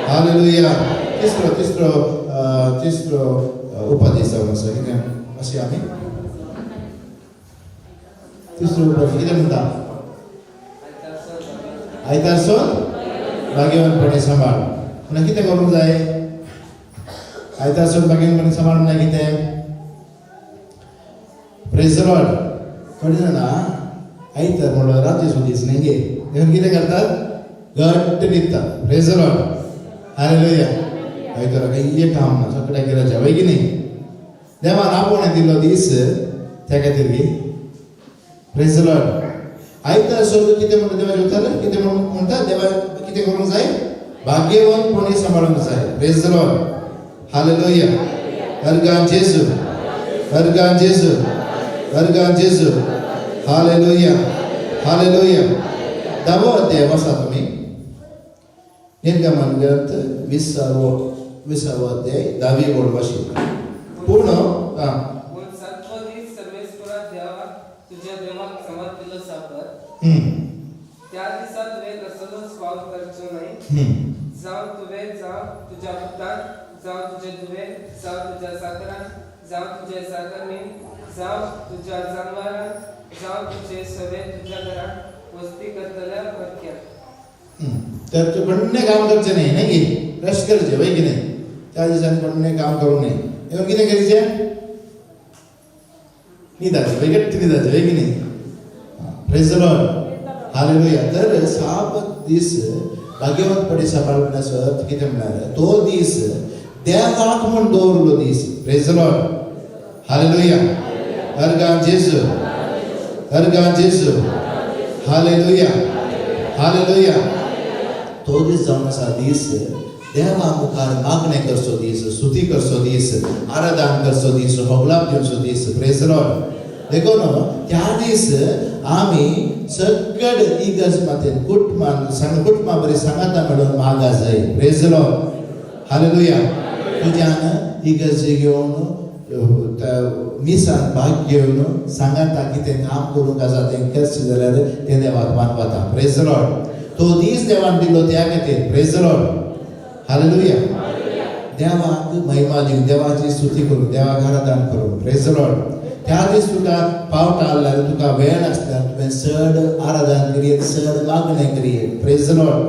हालेलुया. तिसरो तिसरो तिसरो उपदेश जावन आसा कितें अशें आमी तिसरो उपदेश कितें म्हणटा, आयतार सोन भाग्यवानपणे सांबाळ. म्हणल्यार कितें करूंक जाय? आयतार सोन भाग्यवानपणे सांबाळ म्हणल्यार कितें? Praise lord. थोडीं जाणां आयतार म्हणल्यार रातचो दीस न्ही गे, देखून कितें करतात, घट्ट न्हिदतात. Praise lord. Hallelujah. आयतारा कांय काम ना, सगळ्याक रजा वय की न्ही. देवान आपोवणें दिल्लो दीस त्या खातीर गे. Praise lord. आयतार सोद कितें म्हणटा देवाचें उतर, कितें म्हणटा देवा, कितें करूंक जाय, भाग्यवंतपणी सांबाळूंक जाय. Praise lord. Hallelujah. अर्गान जेजू, अर्गान जेजू, अर्गान जेजू. हालेलुया. हालेलुया. धावो अध्याय वाचा तुमी, निर्गमन ग्रंथ 20वो अध्याय 10वी ओळ वाशी पूण. आं, पूण सातवो दीस सर्वेस्परा देवा तुज्या देवाक समर्पिल्लो साबर, त्या दिसा तुवें कसलोच वावर करचो न्हय, जावं तुवें जावं तुज्या पुतान, जावं तुजे धुवेन, जावं तुज्या चाकरान, जावं तुजे चाकरणीन, जावं तुज्या जानवरान, जावं तुजे सवे तुज्या घरात वस्ती करतल्या परक्यान. तर तूं कोणें काम करचें न्ही, न्ही की रेस्ट करचें वय की न्ही. त्या दिसांनी कोणें काम करूंक न्ही, देखून कितें करचें, न्हिदाचें वय, घट्ट न्हिदाचें वय की न्ही. Praise lord. Hallelujah. तर सात दीस भाग्यवंतपणी सांबाळण्याचो अर्थ कितें म्हळ्यार तो दीस देवाक म्हूण दवरलो दीस. Praise lord. Hallelujah. अर्गान जेजू, अर्गान जेजू. हालेलुया. हालेलुया. तो दीस जावन आसा दीस देवा मुखार मागणें करचो दीस, स्तुती करचो दीस, आराधन करचो दीस, होगलाप दिवचो दीस. Praise lord. देखून त्या दीस आमी सगळे इगर्ज मातेन कुटुंबान सांग कुटुंबा बरी सांगाता मेळून मागा जाय. Praise lord. Hallelujah. तुज्यान इगर्ज घेवन मिसान भाग घेवन सांगाता कितें काम करूंक आसा तें करचें जाल्यार तें देवाक मानवता. Praise lord. तो दीस देवान दिल्लो त्या खातीर. Praise lord. Hallelujah. देवाक महिमा दिवन देवाची स्तुती करून देवाक आराधन करून. Praise lord. त्या दीस तुका पावटा आसल्यार तुका वेळ आसल्यार तुवें चड आराधन करयेत, चड मागणें करयेत. प्रेज लॉर्ड,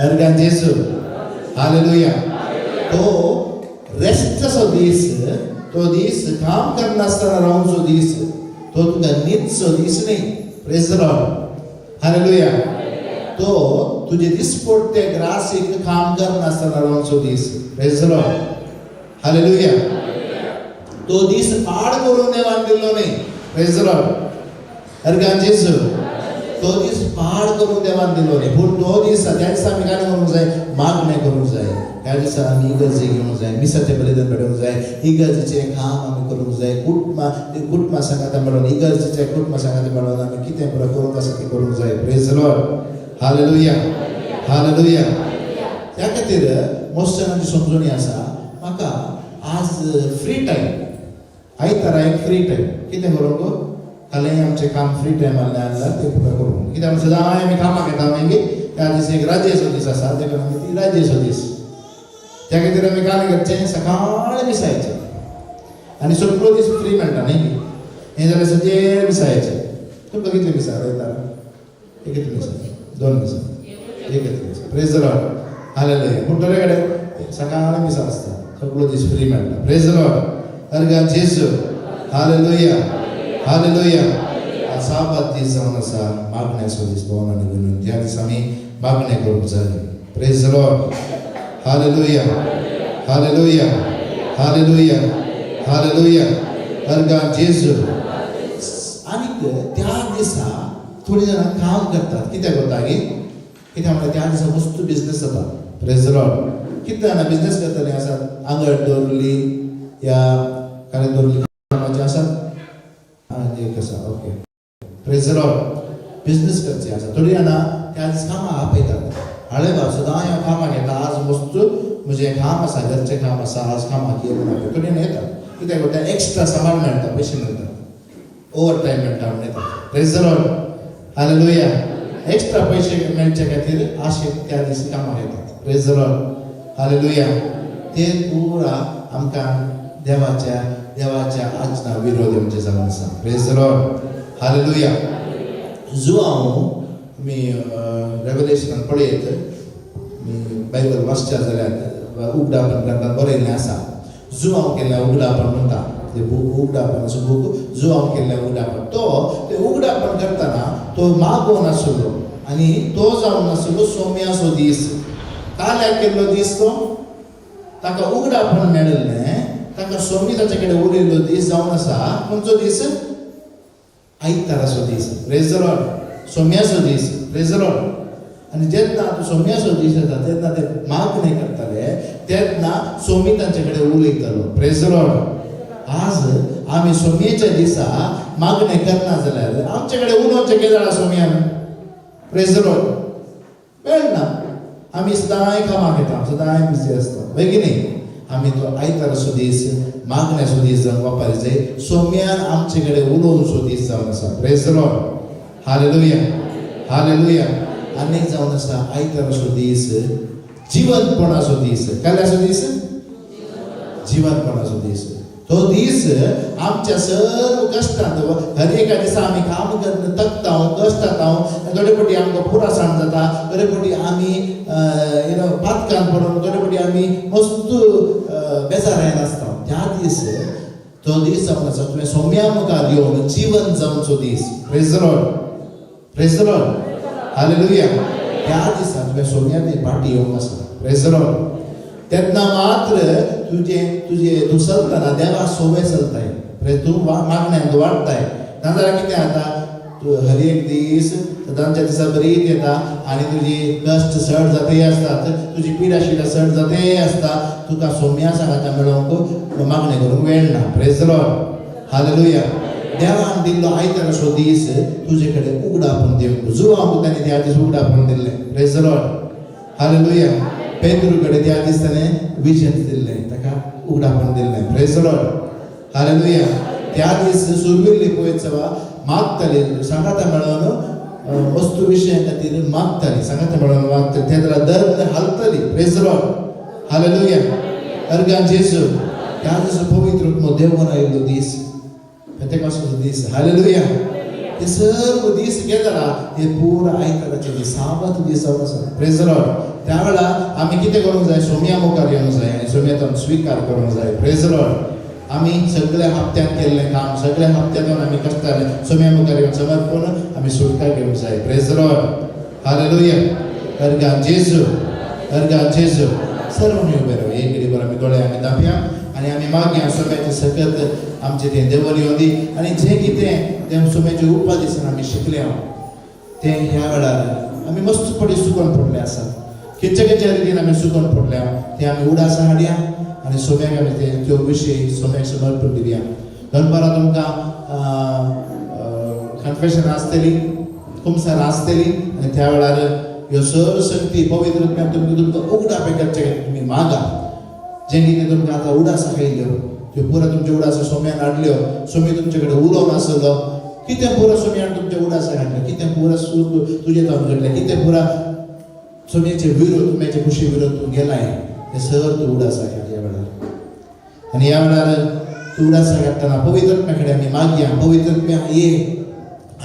अर्गान जेजू, हालेलुया. तो रेस्टाचो दीस, तो दीस काम करनासतना रावचो दीस, तो तुका न्हिदचो दीस न्ही. Praise lord, hallelujah. तो तुजे दिसपट्टे ग्रासीक काम करनासतना रावचो दीस. Praise lord, hallelujah. तो दीस पाड करून देवान दिल्लो न्ही. प्रेज लॉर्ड, अर्गान जेजू. तो दीस पाड करून देवान दिलो न्ही, पूण तो दीस त्या दिसा आमी कांय करूंक जाय, मागणें करूंक जाय. त्या दिसा आमी इगर्जे घेवंक जाय, मिसाचें बलिदान पेटोवंक जाय, इगर्जेचें काम आमी करूंक जाय. कुटुंबा कुटुंबा सांगाता मेळोन, इगर्जेच्या कुटुंबा सांगाता मेळोन आमी कितें पुरो करूंक आसा तें करूंक जाय. प्रेज लॉर्ड, हालेलुया, हालेलुया. त्या खातीर मोस्ट जाणांची समजणी आसा, म्हाका आज फ्री टायम, आयतारा एक फ्री टायम, कितें करूंक? फाल्यां आमचें काम फ्री टायम आहलें जाल्यार तें पुरो करूंक. कित्याक सदां आमी कामाक येता मागीर त्या दीस एक राजेचो दीस आसा, देखून आमी ती राजेचो दीस, त्या खातीर आमी काल करचें सकाळीं मिसायचें आनी सगळो दीस फ्री मेळटा न्ही. हें जाल्यार सगळें मिसायचें. तुमकां कितले मिसां आयतारा? एकच मिसा, दोन मिसां, एकच मिसा. प्रेज लॉर्ड, हालेलुया. पूण थोडे कडेन सकाळीं मिसां आसता, सगळो दीस फ्री मेळटा. प्रेज लॉर्ड, अर्गान जेजू, हालेलुया, हालेलुया. साबात दीस जावन आसा मागण्याचो दीस, भोवन आनी भयणीन, त्या दिसा आमी मागणें करूंक जाय. Praise lord, hallelujah, hallelujah, hallelujah, hallelujah, organ जेजू. आनीक त्या दिसा थोडीं जाणां काम करतात. कित्याक करता गी? कित्याक म्हळ्यार त्या दिसा मस्त बिजनेस जाता. प्रेज लॉर्ड. कितले जाणां बिजनेस करतले आसात? आंगड दवरली या कांय दवरली कामाचे आसात, एक आसा. ओके, प्रेज लॉर्ड. बिजनेस करचे आसा थोडीं जाणां, त्या दीस कामाक आपयतात. हाळे बाब, सदां हांव कामाक येता, आज मस्त म्हजें काम आसा, घरचें काम आसा, आज कामाक ये म्हणून आपयता. थोडीं जाणां येतात. कित्याक करता? एक्स्ट्रा सामान मेळटा, पयशे मेळटा, ओवर टायम मेळटा म्हणून येता. Praise lord, hallelujah. Extra पयशे मेळचे खातीर आशेक त्या दीस कामाक येतात. Praise lord, hallelujah. ते पुरा आमकां देवाच्या देवाच्या आजना विरोध आमचे जावन आसा. Praise lord, hallelujah. जो हांव तुमी रेवलेशनान पळयत, मी बायबल वाचच्या जाल्यार उगडापण ग्रंथान बरयल्लें आसा. जुवांव केल्लें उगडापण म्हणटा ते बूक, उगडापण असो बूक, जुवांव केल्लें उगडापण. तो ते उगडापण करतना तो मागोवन आशिल्लो आनी तो जावन आशिल्लो सोम्याचो दीस. काल्याक केल्लो दीस तो ताका उगडापण मेळिल्लें, ताका सोमी ताचे कडेन उलयल्लो दीस जावन आसा खंयचो दीस? आयताराचो दीस. प्रेज लॉर्ड. सोम्याचो दीस. प्रेज लॉर्ड. आनी जेन्ना तूं सोम्याचो दीस येता तेन्ना ते मागणें करताले, तेन्ना सोमी तांचे कडेन उलयतालो. प्रेज लॉर्ड. आज आमी सोमयेच्या दिसा मागणें करना जाल्यार आमचे कडेन उलोवचें कितें जाणां सोमयान? प्रेज लॉर्ड. मेळना. आमी सदांय कामाक येता, सदांय बिजी आसता, हय की न्ही? आमी तो आयताराचो दीस मागण्याचो दीस जावन वापरी जाय. सोम्यान आमचे कडेन उलोवचो दीस जावन आसा. Praise lord, hallelujah, hallelujah. आनीक जावन आसा आयताराचो दीस जिवंतपणाचो दीस. कसल्याचो दीस? जिवंतपणाचो दीस. तो दीस आमच्या सर्व कश्टांत, हर एका दिसा आमी काम करून तकता, कश्टात, थोडे फावटी आमकां पुरासाण जाता, थोडे फावटी आमी you know पातकान पडून, थोडे फावटी आमी मस्त बेजारायन आसता. त्या दीस, तो दीस जावन आसा तुवें सोम्या मुखार येवन जिवन जावचो दीस. Praise lord, praise lord, hallelujah. त्या दिसा तुवें सोम्या पाटी येवंक आसा. प्रेज लॉर्ड. तेन्ना मात्र तुजे तुजे तूं चलतना देवा सोवे चलताय, तूं मागण्यांत वाडटाय. नाजाल्यार कितें जाता? तूं हर एक दीस सदांच्या दिसा बरीच येता आनी तुजी कश्ट चड जाते आसतात, तुजी पिडा शिडा चड जाते आसता. तुका सोम्या सांगाता मेळोवंक, मागणें करूंक वेळ ना. Praise lord, hallelujah. देवान दिल्लो आयताराचो दीस तुजे कडेन उगडापण दिवंक. जुवांक ताणें त्या दीस उगडापण दिल्लें. Praise lord, hallelujah. पेद्रू कडेन त्या दीस ताणें विजन दिल्लें, ताका उगडापण दिल्लें. Praise lord, hallelujah. त्या दीस सुरविल्ली पळयत सवा मागताली, सांगाता मेळोन वस्तू विशया खातीर मागताली, सांगाता मेळोन मागताली, तेन्ना दर्द हालतली. Praise lord, hallelujah, अर्गान जेजू. त्या दिसा पवित्र आत्मो देवून आयिल्लो दीस. पेंतेकोस्ताचो दीस. हालेलुया. ते सर्व दीस गेला, ते पुरा आयताराचे दीस, साबात दीस जावन आसा. Praise the Lord. त्या वेळार आमी कितें करूंक जाय? सोम्या मुखार येवंक जाय आनी सोम्याचो स्विकार करूंक जाय. Praise the Lord. आमी सगळ्या हप्त्यान केल्लें काम, सगळ्या हप्त्यांतून आमी कश्टाले, सोम्या मुखार येवन समर्पण आमी सुटका घेवंक जाय. Praise the Lord. Hallelujah. Organ जेजू, अर्गान जेजू. सर्वांनी उबे राव. एक घडी बरं आमी दोळे आमी दापया आनी आमी मागया सोम्याचें सकत आमचें तें देवल येवन दी आनी जें कितें तें सोम्याचे उपा दिसान आमी शिकले तें ह्या वेळार आमी मस्त पडी सुकोन पडले आसा. खंयच्या खंयच्या रितीन आमी सुकोन पडल्या तें आमी उडासा हाडया आनी सोम्याक आमी ते त्यो विशय सोम्याक समर्पण दिवया. दनपारां तुमकां कन्फेशन आसतली, कुमसार आसतली आनी त्या वेळार ह्यो सर्व शक्ती पवित्र आत्म्यान तुमकां तुमकां उगडापें करचें तुमी मागा. जें कितें तुमकां आतां उडास आयल्यो त्यो पुरा तुमच्या उडास सोम्यान हाडल्यो. सोमी तुमचे कडेन उलोवन आसलो, कितें पुरा सोम्यान तुमच्या उडास हाडलें, कितें पुरा सूख तुजें जावन घडलें, कितें पुरा सोम्याचे विरोध, तुम्याचे खुशी विरोध तूं गेलाय, तें सर तूं उडास हाड ह्या वेळार. आनी ह्या वेळार तूं उडास हाडटना पवित्र आत्म्या कडेन आमी मागया, पवित्र आत्म्या ये,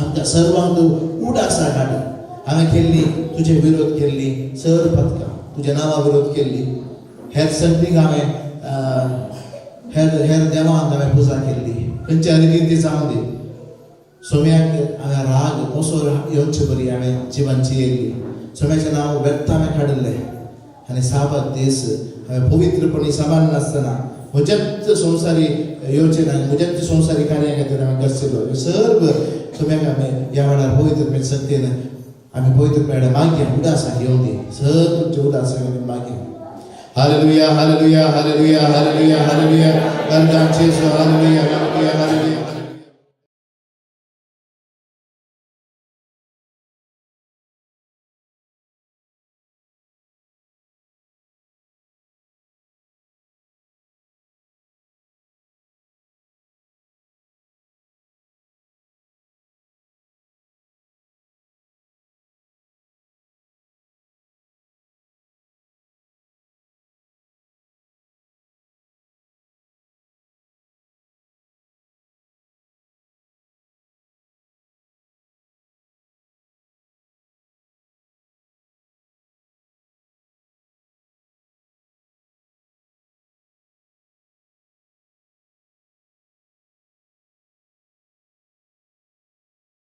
आमकां सर्वांक तूं उडास हाड. हांवें केल्ली तुजे विरोध केल्ली सर पथकां, तुज्या नांवा विरोध केल्ली हेर संगतीक हांवें, हेर हेर देवांक हांवें पुजा केल्ली, खंयच्या रितीन ती जावं दी. सोम्याक हांवें राग मोसो येवचे बरी हांवें जिवन जियेल्ली. सोम्याचें नांव व्यर्थ हांवें काडिल्लें आनी साबार दीस हांवें पवित्रपणी सांबाळनासतना म्हज्याच संवसारी येवचें ना, म्हज्याच संवसारी कार्या खातीर हांवें करचेलो सर्व सोम्याक आमी ह्या वेळार पवित्र शक्तीन आमी पवित्र मेळ्ळें मागया, उदासाक येवं दी. सर तुमच्या उदासाक आमी मागया. Hallelujah, hallelujah, hallelujah, hallelujah, hallelujah. Organ जेजू. Hallelujah, hallelujah, hallelujah.